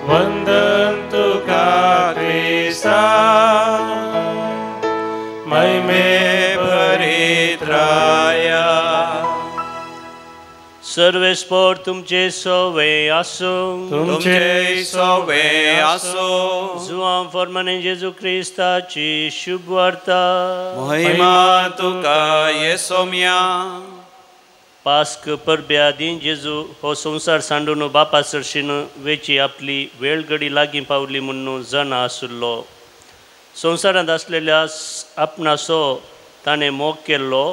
वंदन तुका क्रिस्ता महिमे बरित्राया. सर्वेस्पर तुमचे सोवे आसूं, तुमचे सोवे आसूं. जुआं फॉर्माने जेजू क्रिस्ताची शुभ वार्ता. महिमा तुका येसोम्या. पास्क परबे आदीं जेजू हो संवसार सांडून बापा सरशीन वेची आपली वेळगडी लागीं पावली म्हूण जाणा आशिल्लो. संवसारांत आसलेल्या आपणाचो ताणें मोग केल्लो,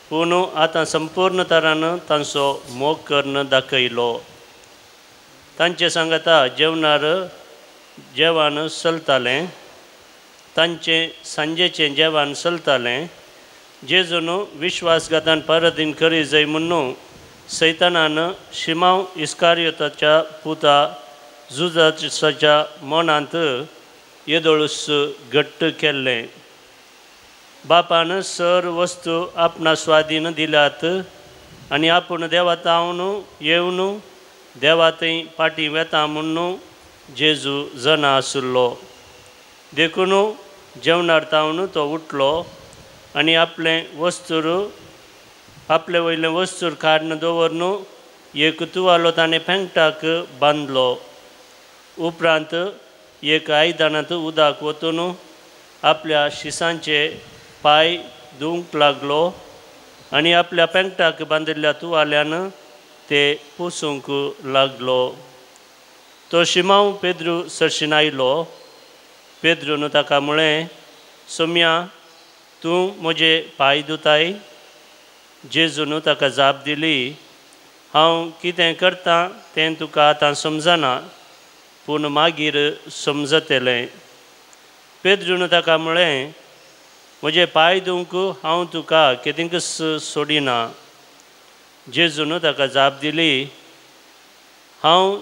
पूण आतां संपूर्ण तरान तांचो मोग करून दाखयलो. तांचे सांगाता जेवणार जेवण चलतालें, तांचें सांजेचें जेवण चलतालें. जेजून विश्वासघातान परतीन करी जाय म्हणून सैतानान शिमांव इस्कारियोताच्या पुता जुजाच्या मनांत येदोळूस घट्ट केल्लें. बापान सर वस्तू आपणा स्वाधीन दिल्यात आनी आपूण देवा तावन येवन देवा थंय फाटीं वेता म्हणून जेजू जना आशिल्लो. देखून जेवणार तावन तो उठलो आनी आपलें वस्तूर आपले वयलें वस्तूर काडून दवरून एक तुवालो ताणें पेंगटाक बांदलो. उपरांत एक आयदनांत उदक वतून आपल्या शिसांचे पांय धुवंक लागलो आनी आपल्या पेंगटाक बांदिल्ल्या तुवाल्यान ते पुसूंक लागलो. तो शिमांव पेद्रू सरशीन आयलो. पेद्रून ताका म्हळें, सोम्या, तूं म्हजे पांय धुताय? जेजून ताका जाप दिली, हांव कितें करतां तें तुका आतां समजना, पूण मागीर समजतलें. पेद्रून ताका म्हळें, म्हजे पांय धुवंक हांव तुका केदिंकच सोडिना. जेजून ताका जाप दिली, हांव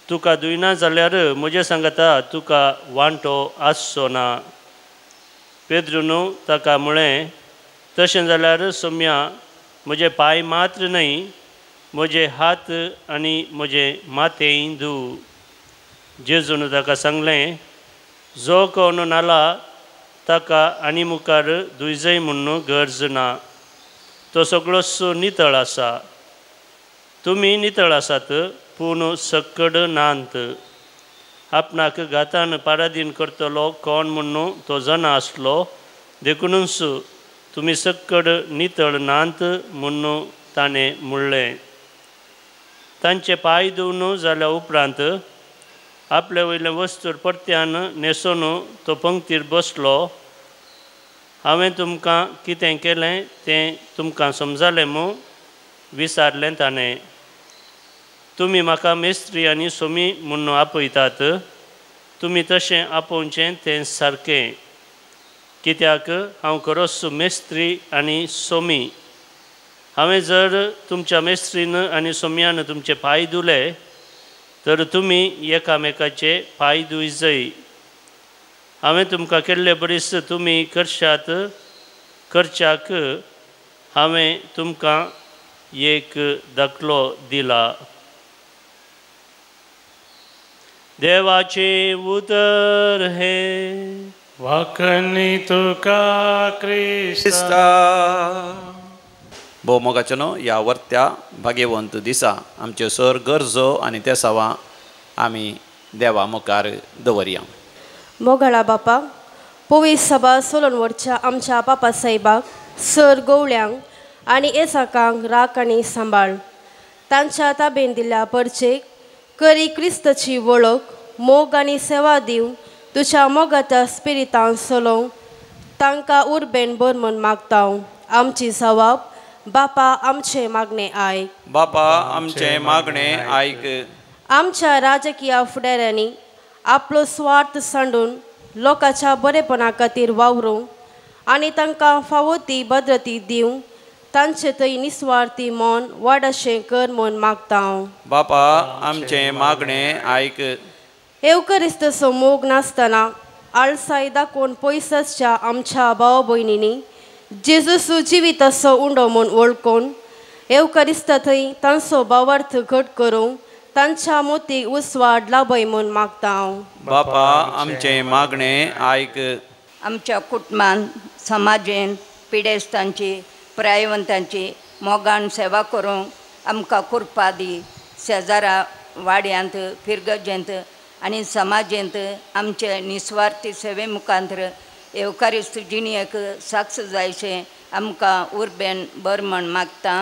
तुका धुयना जाल्यार म्हजे सांगाता तुका वांटो आसचो ना. पेद्रून ताका म्हळें, तशें जाल्यार सोम्या, म्हजे पांय मात्र न्हय, म्हजे हात आनी म्हजें माथेंय धूव. जेजून ताका सांगलें, जो कोण न्हाला ताका आनी मुखार धुयजय म्हणून गरज ना, तो सगळोच नितळ आसा. तुमी नितळ आसात पूण सक्कड नात. आपणाक घातान पारादीन करतलो कोण म्हणून तो जना आसलो, देखूनच तुमी सक्कड नितळ नात म्हणून ताणें म्हणलें. तांचे पांय धुवन जाल्या उपरांत आपले वयलें वस्तूर परत्यान न्हेसोन तो पंक्तीर बसलो. हांवें तुमकां कितें केलें तें तुमकां समजलें मू? विचारलें ताणें. तुमी म्हाका मेस्त्री आनी सोमी म्हणून आपयतात, तुमी तशें आपोवचें तें सारकें, कित्याक हांव खरोच मेस्त्री आनी सोमी. हांवें जर तुमच्या मेस्त्रीन आनी सोम्यान तुमचे पांय धुले तर तुमी एकामेकाचे पांय धुयजय. हांवें तुमकां केल्ले बरीच तुमी करशात करच्याक हांवें तुमकां एक दाखलो दिला. देवाचें उतर हें. वाखणी तुका क्रिस्ता. भोव मोगाचें न्हू, ह्या वर्त्या भाग्यवंत दिसा आमच्यो सर गरजो आनी तेसावां आमी देवा मुखार दवरया. मोगाळा बापा, पवित्र सभा सोलोन व्हरच्या आमच्या बापा साहेबाक, सर गोवळ्यांक आनी एसाकांक राख आनी सांबाळ. तांच्या ताबेन दिल्ल्या परचेक करी क्रिस्ताची वळख, मोग आनी सेवा दिवन तुज्या मोगाच्या स्पिरितान सोलोवंक तांकां उर्बेन बर म्हूण मागता. आमची सवाब बापा आमचें मागणें आयक. बापा आमचें मागणें आयक. आमच्या राजकीय फुडाऱ्यांनी आपलो स्वार्थ सांडून लोकांच्या बरेपणा खातीर वावरूंक आनी तांकां फावो ती भद्रती दिवंक तांचे थंय निस्वार्थी मन वाडशें कर म्हूण मागता. बापा आमचें मागणें आयक. येवकरिस्तचो मोग नासतना आळसाय दाखोवन पयस आसच्या आमच्या भाव भयणींनी जेजूसू जिविताचो उंडो म्हूण वळखून येवकरिस्ता थंय तांचो भावार्थ घट करूंक तांच्या मोतीक उस्वाड लाभय म्हूण मागता. बापा आमचें मागणें आयक. आमच्या कुटुंबान समाजेन पिडेस्तांची प्रायवंतांची मोगान सेवा करूंक आमकां कृपा दी. शेजारा वाड्यांत फिरगजेंत आनी समाजेंत आमचे निस्वार्थी सेवे मुखांतर येवकारिस्त जिणेक साक्ष जायशें आमकां उर्बेन बर म्हण मागता.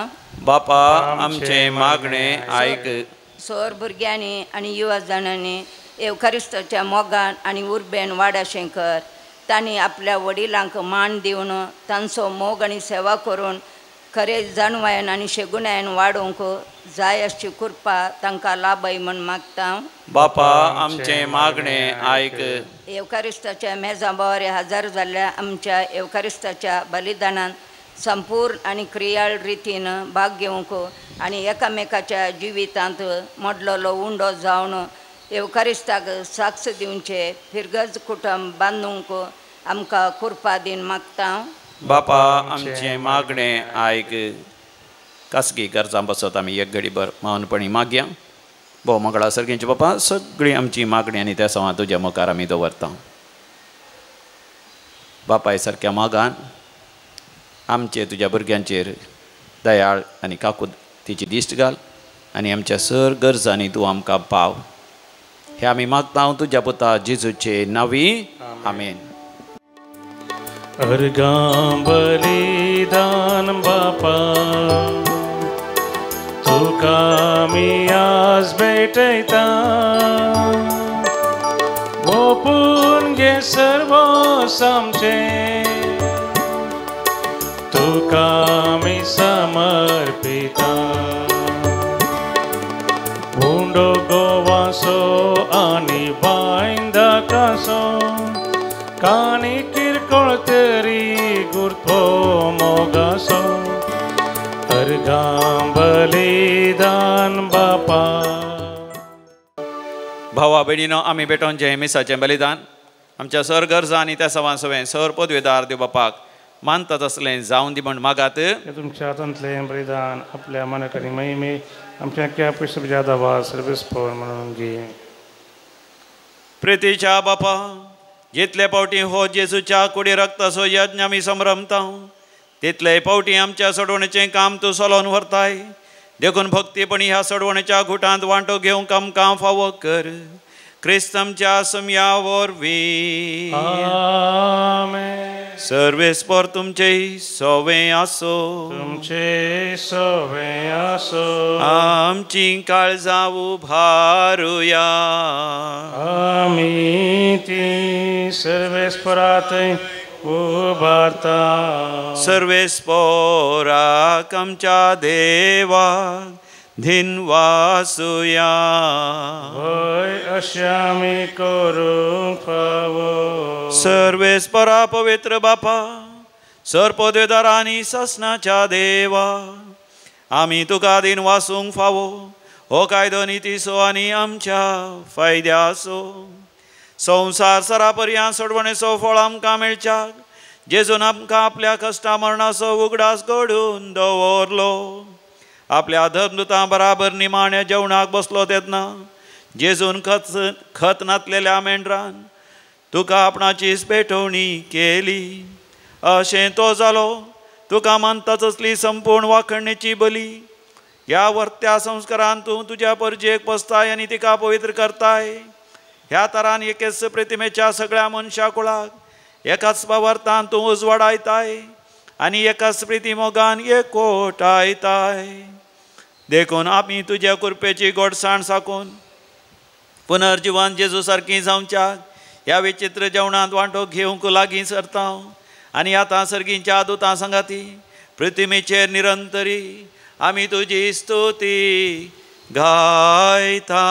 बापा आमचें मागणें आयक. सोर भुरग्यांनी आनी युवा जाणांनी येवकारिस्ताच्या मोगान आनी उर्बेन वाडाशें कर. तांणी आपल्या वडिलांक मान दिवन तांचो मोग आनी सेवा करून खरें जाणवायन आनी शेगुणायन वाडोवंक जाय आसची कृपा तांकां लाभय म्हण मागता. बापा आमचें मागणें आयक. येवकारिस्ताच्या मेजा बोवारे हजर जाल्ल्या आमच्या येवकारिस्ताच्या बलिदानान संपूर्ण आनी क्रियाळ रितीन भाग घेवंक आनी एकामेकाच्या जिवितांत मोडलेलो उंडो जावन येवकारिस्ताक साक्ष दिवचे फिरगज कुटुंब बांदूंक आमकां कृपा दीन मागता. बापा आमचें मागणें आयक. खासगी गरजां बसत आमी एक घडीभर मौनपणी मागया. भोव मंगळा सर्गींचे बापा सगळीं आमची मागणी आनी त्या सवां तुज्या मुखार आमी दवरता. बापाय सारक्या मागान आमचे तुज्या भुरग्यांचेर दयाळ आनी काकूद तिची दिश्ट घाल आनी आमच्या सर गरजांनी तूं आमकां पाव. हे आमी मागता तुज्या पुता जेजूचे नांवी, आमेन. अर्घां बलिदान बापा तुका आमी आज भेटयता, ओपून घे सर्वोस आमचें तुका आमी समर्पिता. उंडो गोवासो आनी बांयदाकासो कानी किरकोळ तरी गुरथो मोगासो अर्घां बलिदान बापा. भावा भयणीनो आमी भेटोवन जें मिसाचें बलिदान आमच्या सर गरजा आनी त्या सवां सवें सर पदवेदार देव बापाक मानता तसलें जावन दी म्हण मागात. तुमच्या हातांतलें बलिदान आपल्या मनाक आनी महिमे आमच्या क्या पयशे जादा सर्वीस पवर म्हणून घे. प्रितीच्या बापा जितले पावटी हो जेजूच्या कुडी रक्ताचो यज्ञ आमी संभ्रमता तितले पावटी आमच्या सोडवणेचें काम तूं चलोवन व्हरताय. देखून भक्तीपणी ह्या सोडवणेच्या घुटांत वांटो घेवंक आमकां फावो कर. क्रिस्त आमच्या सम्या वरवीं. आमेन. सर्वेस्पर तुमचे सोवे आसो. तुमचे सोवे आसो. आमची काळजां उभारुया. आमी ती सर्वेस्परात उभारता. सर्वेस्पराक आमच्या देवाक धिनवासुया. वय अशें आमी करूंक फावो. सर्वेस्परा पवित्र बापा सर पदवेदार आनी ससनाच्या देवा आमी तुका दिन वासूंक फावो. हो कायदो नितीचो आनी आमच्या फायद्याचो. संवसार सरापर्यां सोडवणेचो फळ आमकां मेळच्याक जेजून आमकां आपल्या कश्टा मरणाचो उगडास घडून दवरलो. आपल्या धर्मदुतां बराबर निमाण्या जेवणाक बसलो तेन्ना जेजून खत नातलेल्या मेंढरान तुका आपणाचीच पेटवणी केली. अशें तो जालो तुका मानता तसली संपूर्ण वाखणणेची बली. ह्या वर्त्या संस्कारान तूं तुज्या परजेक पसताय आनी तिका पवित्र करताय. ह्या तरान एकेच प्रतिमेच्या सगळ्या मनशा कुळाक एकाच बावर्तान तूं उजवाडायताय आनी एकाच प्रिती मोगान एकवटायताय. देखून आमी तुज्या कृपेची गोडसाण साकून पुनर्जिवन जेजू सारकी जावच्याक ह्या विचित्र जेवणांत वांटो घेवंक लागीं सरता आनी आतां सर्गींच्या दुतां सांगाती पृथ्वीचेर निरंतरी आमी तुजी स्तुती गायता.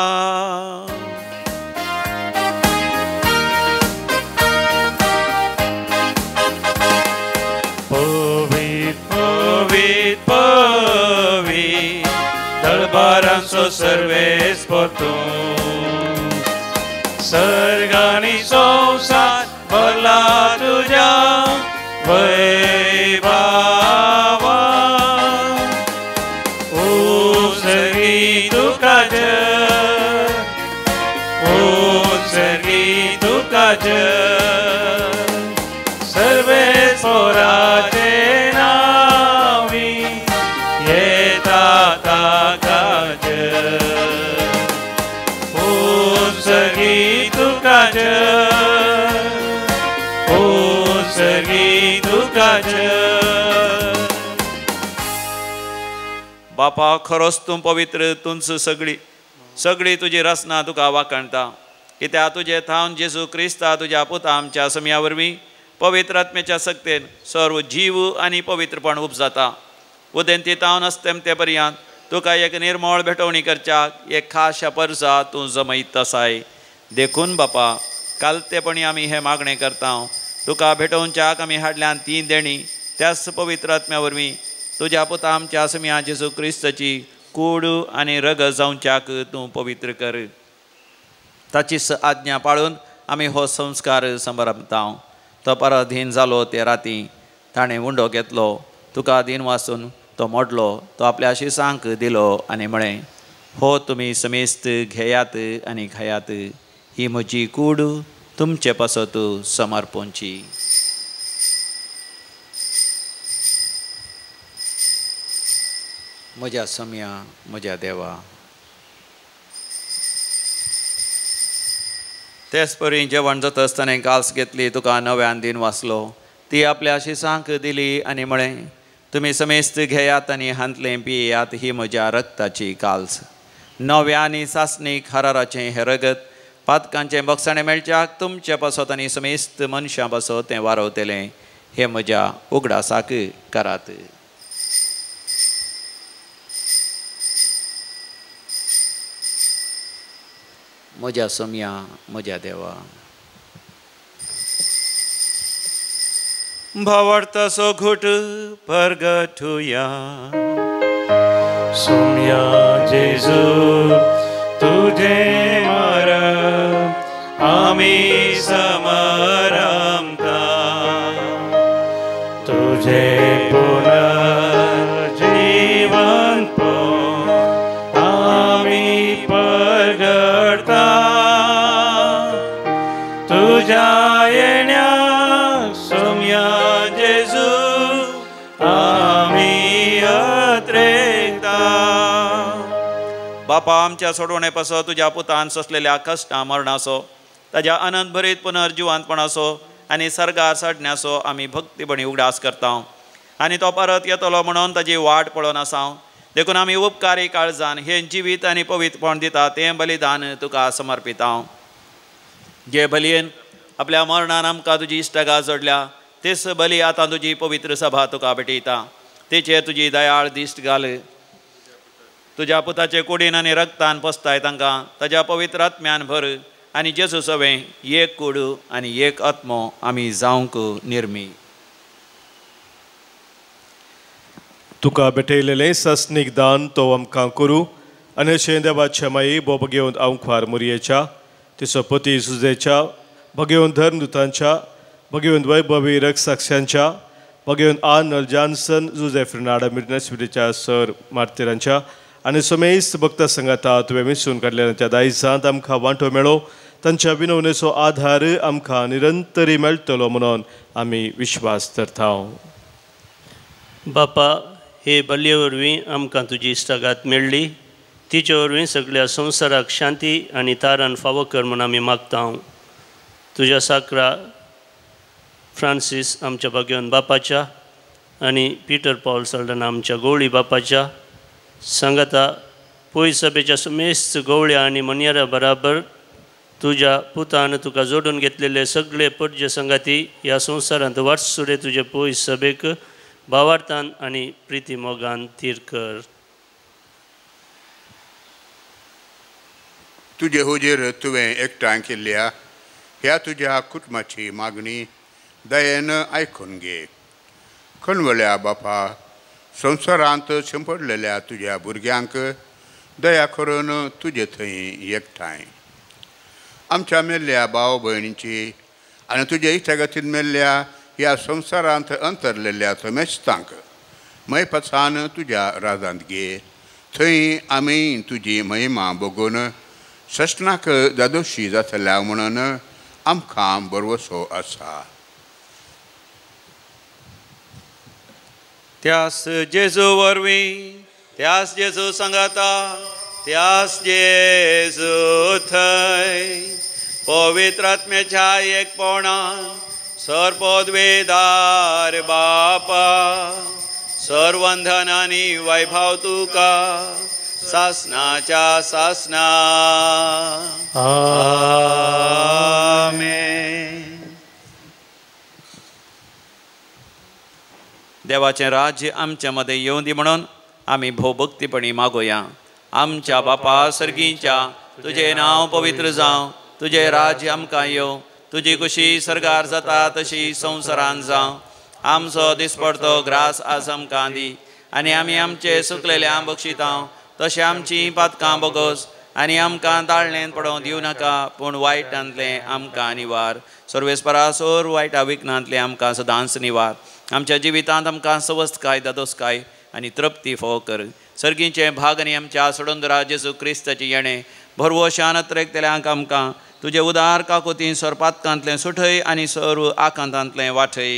पवित पवित दळबारांचो सर्वेस्पर तूं सर्ग आनी संवसार भरला तुज्या वैभावान. उत्सर्गी तुका जय, उत्सर्गी तुका जय, सर्वेस्पराचे नांवी येता ताका जय. उत्सर्गी तुका जय, उत्सर्गी तुका जय. बापा खरोच तूं पवित्र, तुंच सगळी सगळी तुजी रचना तुका वाखाणता. कित्याक तुजे थावन जेजू क्रिस्ता तुज्या पुता आमच्या समया वरवीं पवित्र आत्म्याच्या सक्तेन सर्व जीव आनी पवित्रपण उपजाता. उदेंती तावन अस्तेमते पर्यंत तुका एक निर्मळ भेटवणी करच्याक एक खाशा परजा तूं जमयत आसाय. देखून बापा कालतेपणी आमी हें मागणें करता. तुका भेटोवच्याक आमी हाडल्यान तीन देणी त्याच पवित्र आत्म्या वरवीं तुज्या पुता आमच्या समिया जेजू क्रिस्ताची कूड आनी रगत जावच्याक तूं पवित्र कर. ताची आज्ञा पाळून आमी हो संस्कार समरपता. तो पराधीन जालो ते राती ताणें उंडो घेतलो, तुका दीन वासून तो मोडलो, तो आपल्या शिसांक दिलो आनी म्हळें, हो तुमी समेस्त घेयात आनी खायात, ही म्हजी कूड तुमचे पासत समर्पणची. म्हज्या सम्या, म्हज्या देवा. तेच परी जेवण जाता आसतना काल्स घेतली, तुका नव्यान दीन वाचलो, ती आपल्या शिसांक दिली आनी म्हळें, तुमी समेस्त घेयात आनी हांतलें पियात, ही म्हज्या रक्ताची काल्स. नव्या आनी सासणीक हराराचें हें रगत पातकांचें बक्षाणें मेळच्याक तुमचे पासत आनी समेस्त मनशां पासत तें वारवतलें. हें म्हज्या उगडासाक करात. म्हज्या सोम्या, म्हज्या देवा. भावार्थाचो घुट परगटुया. सोम्या जेजू तुझे मरण आमी समरमता, तुझे पुनर्जीवन आमी परगटता, तुझ्या येण्या सोम्या जेजू आमी अत्रेकता. बापा आमच्या सोडवणे पासत तुज्या पुतान सोंसलेल्या कश्टां मरणाचो, ताज्या अनंत भरीत पुनर्जिवांतपणाचो आनी सर्गार चडण्याचो आमी भक्तीपणी उगडास करता आनी तो परत येतलो म्हणून ताजी वाट पळोवन आसा. देखून आमी उपकारी काळजान हें जिवीत आनी पवित्रपण दिता तें बलिदान तुका समर्पिता. जे बलयेन आपल्या मरणान आमकां तुजी इश्टगा जोडल्या तेच बली आतां तुजी पवित्र सभा तुका भेटयता. तेचेर तुजी दयाळ दिश्ट घाल. तुज्या पुताचे कुडीन आनी रक्तान पसताय तांकां ताज्या पवित्र आत्म्यान भर आनी जेजू सवें एक कूड आनी एक आत्मो आमी जावंक निर्मी. तुका भेटयलेलें सासणीक दान तो आमकां करूं आनी अशें देवाच्या माई बो भगेवन आंवखार मुरयेच्या तिचो पती सुजेच्या भगेवन धर्मदुतांच्या भगेवन वैभवी रक्षाक्षांच्या भगेवन आर्नल्ड जॉन्सन जुजे फ्रिनाडा मिर्नस्विटीच्या सर मार्तिरांच्या आनी समेस्त भक्त संगाता तुवें मिसून काडलेल्या दायजांत आमकां वांटो मेळो. तांच्या विनवणेचो आधार आमकां निरंतरी मेळटलो म्हणून आमी विश्वास धरता. बापा, हे बलये वरवीं आमकां तुजी इश्टागात मेळ्ळी, तिचे वरवीं सगळ्या संवसाराक शांती आनी तारान फावो कर म्हूण आमी मागता. तुज्या साकरा फ्रांसीस आमच्या भाग्यवन बापाच्या आनी पिटर पॉल सल्डन आमच्या गवळी बापाच्या सांगाता पय सभेच्या समेस्त गवळ्या आनी मनयारा बराबर तुज्या पुतान तुका जोडून घेतलेले सगळे परजे संगाती ह्या संवसारांत वाटसुरे तुजे पय सभेक भावार्थान आनी प्रिती मोगान थीर कर. तुजे हुजीर तुवें एकठांय केल्ल्या ह्या तुज्या कुटुंबाची मागणी दयेन आयकून घे. खणवल्या बापा, संवसारांत शिंपडलेल्या तुज्या भुरग्यांक दया करून तुजे थंय एकठांय आमच्या मेल्ल्या भाव भयणींची आनी तुजे इश्टागतीन मेल्ल्या ह्या संवसारांत अंतरलेल्या समेस्तांक मैपसान तुज्या राजांत घे. थंय आमी तुजी महिमा बगून सस्नाक जादोशी जातल्या म्हणून आमकां भरवसो आसा. त्यास जेजू वरवीं, त्यास जेजू सांगाता, त्यास जेजू थंय पवित्र आत्म्याच्या एकपणान सर्वपदवेदार बापा सर्वंधन आनी वैभव तुका सासनाच्या सासना. आमेन. देवाचें राज्य आमच्या मदें येवं दी म्हणून आमी भोवभक्तीपणी मागोया. आमच्या बापा सर्गींच्या, तुजें नांव पवित्र जावं, तुजें राज्य आमकां येवं, तुजी खुशी सर्गार जाता तशी संवसारान जावं. आमचो दिसपडतो ग्रास आज आमकां दी आनी आमी आमचे सुकलेल्या बक्षितां तशें आमचीं पातकां बोगस आनी आमकां ताळणेन पडोवंक दिवं नाका, पूण वायटांतलें आमकां निवार. सर्वेस्परा सोर वायटा विघ्नांतलें आमकां सदांच निवार. आमच्या जिवितांत आमकां सवस्तकाय, दादोसकाय आनी तृप्ती फोव कर. सर्गीचें भाग आनी आमच्या सोडंदरा जेजू क्रिस्ताचें येणें भरवशान अत्रेकतल्यांक आमकां तुजे उदार काकोतीन सर्पातकांतलें सुठय आनी सर्व आकांतांतलें वाठय.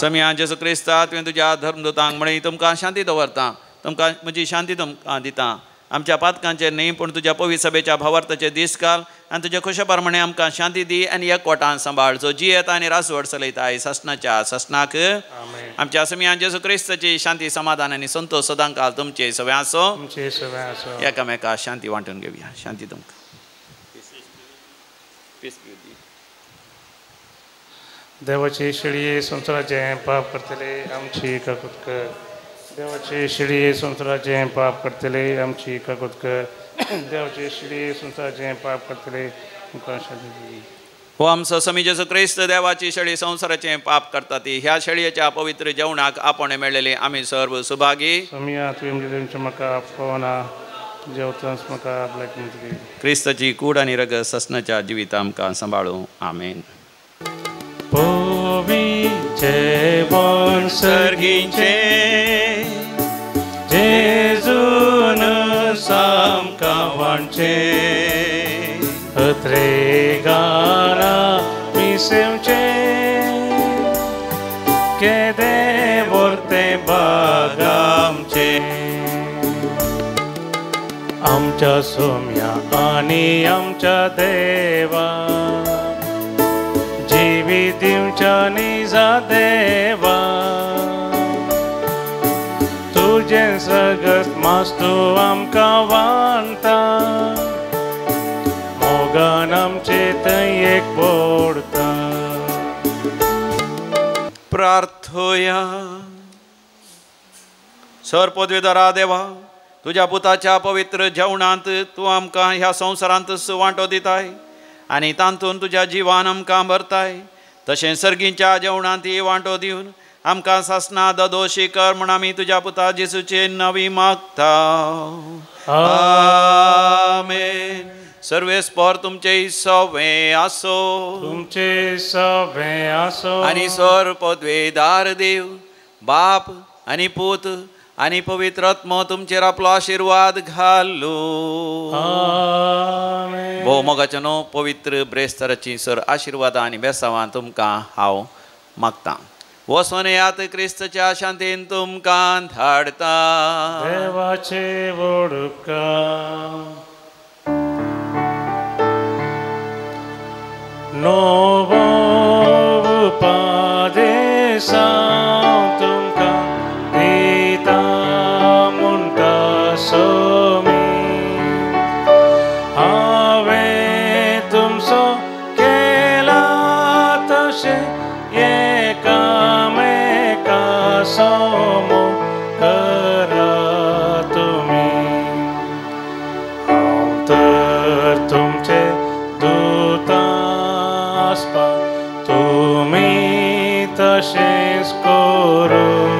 समिया जेजू क्रिस्ता, तुवें तुज्या धर्मदूतांक म्हळें, तुमकां शांती दवरता, तुमकां म्हजी शांती तुमकां दिता. आमच्या पातकांचेर न्ही पूण तुज्या पवित्र सभेच्या भावार्थाचे दीस घाल आनी तुज्या खुशे प्रमाणे आमकां शांती दी आनी एकवटान सांबाळ, जो जियेता आनी रासवड चलयता ससनाच्या ससनाक. आमच्या समिया जेजू क्रिस्ताची शांती, समाधान आनी संतोश सदांकाल तुमचे सगळें आसो. एकामेका शांती वांटून घेवया. शांती तुमकां. देवाची शेळये संवसाराचें पाप करतले आमची काकूत कर. देवाचे शिडये संवसाराचें पाप करतले आमची काकूत कर. देवाचे शिडये संवसाराचें पाप करतले आमकां शांती दी. हो आमचो समी जेजू क्रिस्त देवाची शेळी संवसाराचें पाप करता ती ह्या शेळयेच्या पवित्र जेवणाक आपण मेळ्ळेले आमी सर्व सुभागी. समिया, तुवें तुमचें म्हाका फावना, जेवतांच म्हाका आपल्याक दिली. क्रिस्ताची कूड आनी रगत ससनाच्या जिविता आमकां सांबाळूं. आमेन. जेवण सर्गीचें जेजून सामकां वांटचें, अत्रेगारा मिसेवचें, केदें व्हरतें बाग आमचें. आमच्या सोम्या आनी आमच्या देवा, जिवी दिवच्या निजा देवा, तुजें सगळें मास्तू आमकां वांटा, मोगान आमचे थंय एक पडटा. प्रार्थोया. सर पदवीधरा देवा, तुज्या पुताच्या पवित्र जेवणांत तूं आमकां ह्या संवसारांत वांटो दिताय आनी तातूंत तुज्या जिवान आमकां भरताय, तशें सर्गीच्या जेवणांत वांटो दिवन आमकां सासना ददोशी कर म्हूण आमी तुज्या पुता जेजूचे नवी मागता. आमेन. सर्वेस्पर तुमचे सवें आसो, तुमचे सवें आसो. आनी सर पदवेदार देव बाप आनी पूत आनी पवित्र आत्मो तुमचेर आपलो आशिर्वाद घालू. भोव मोगाचें न्हू पवित्र ब्रेस्ताराची सर आशिर्वादां आनी बेसांवां तुमकां हांव मागतां. वचोन येयात, क्रिस्तच्या शांतीन तुमकां धाडटा. देवाचे व्हड उपकार. नवो उपदेश तुमकां दिता म्हणटा सोमी, हांवें तुमचो केला तशें एकामेका सोमो करा तुमी. हांव तर तुमचे दूत आसपा, तुमी तशेंच करूं.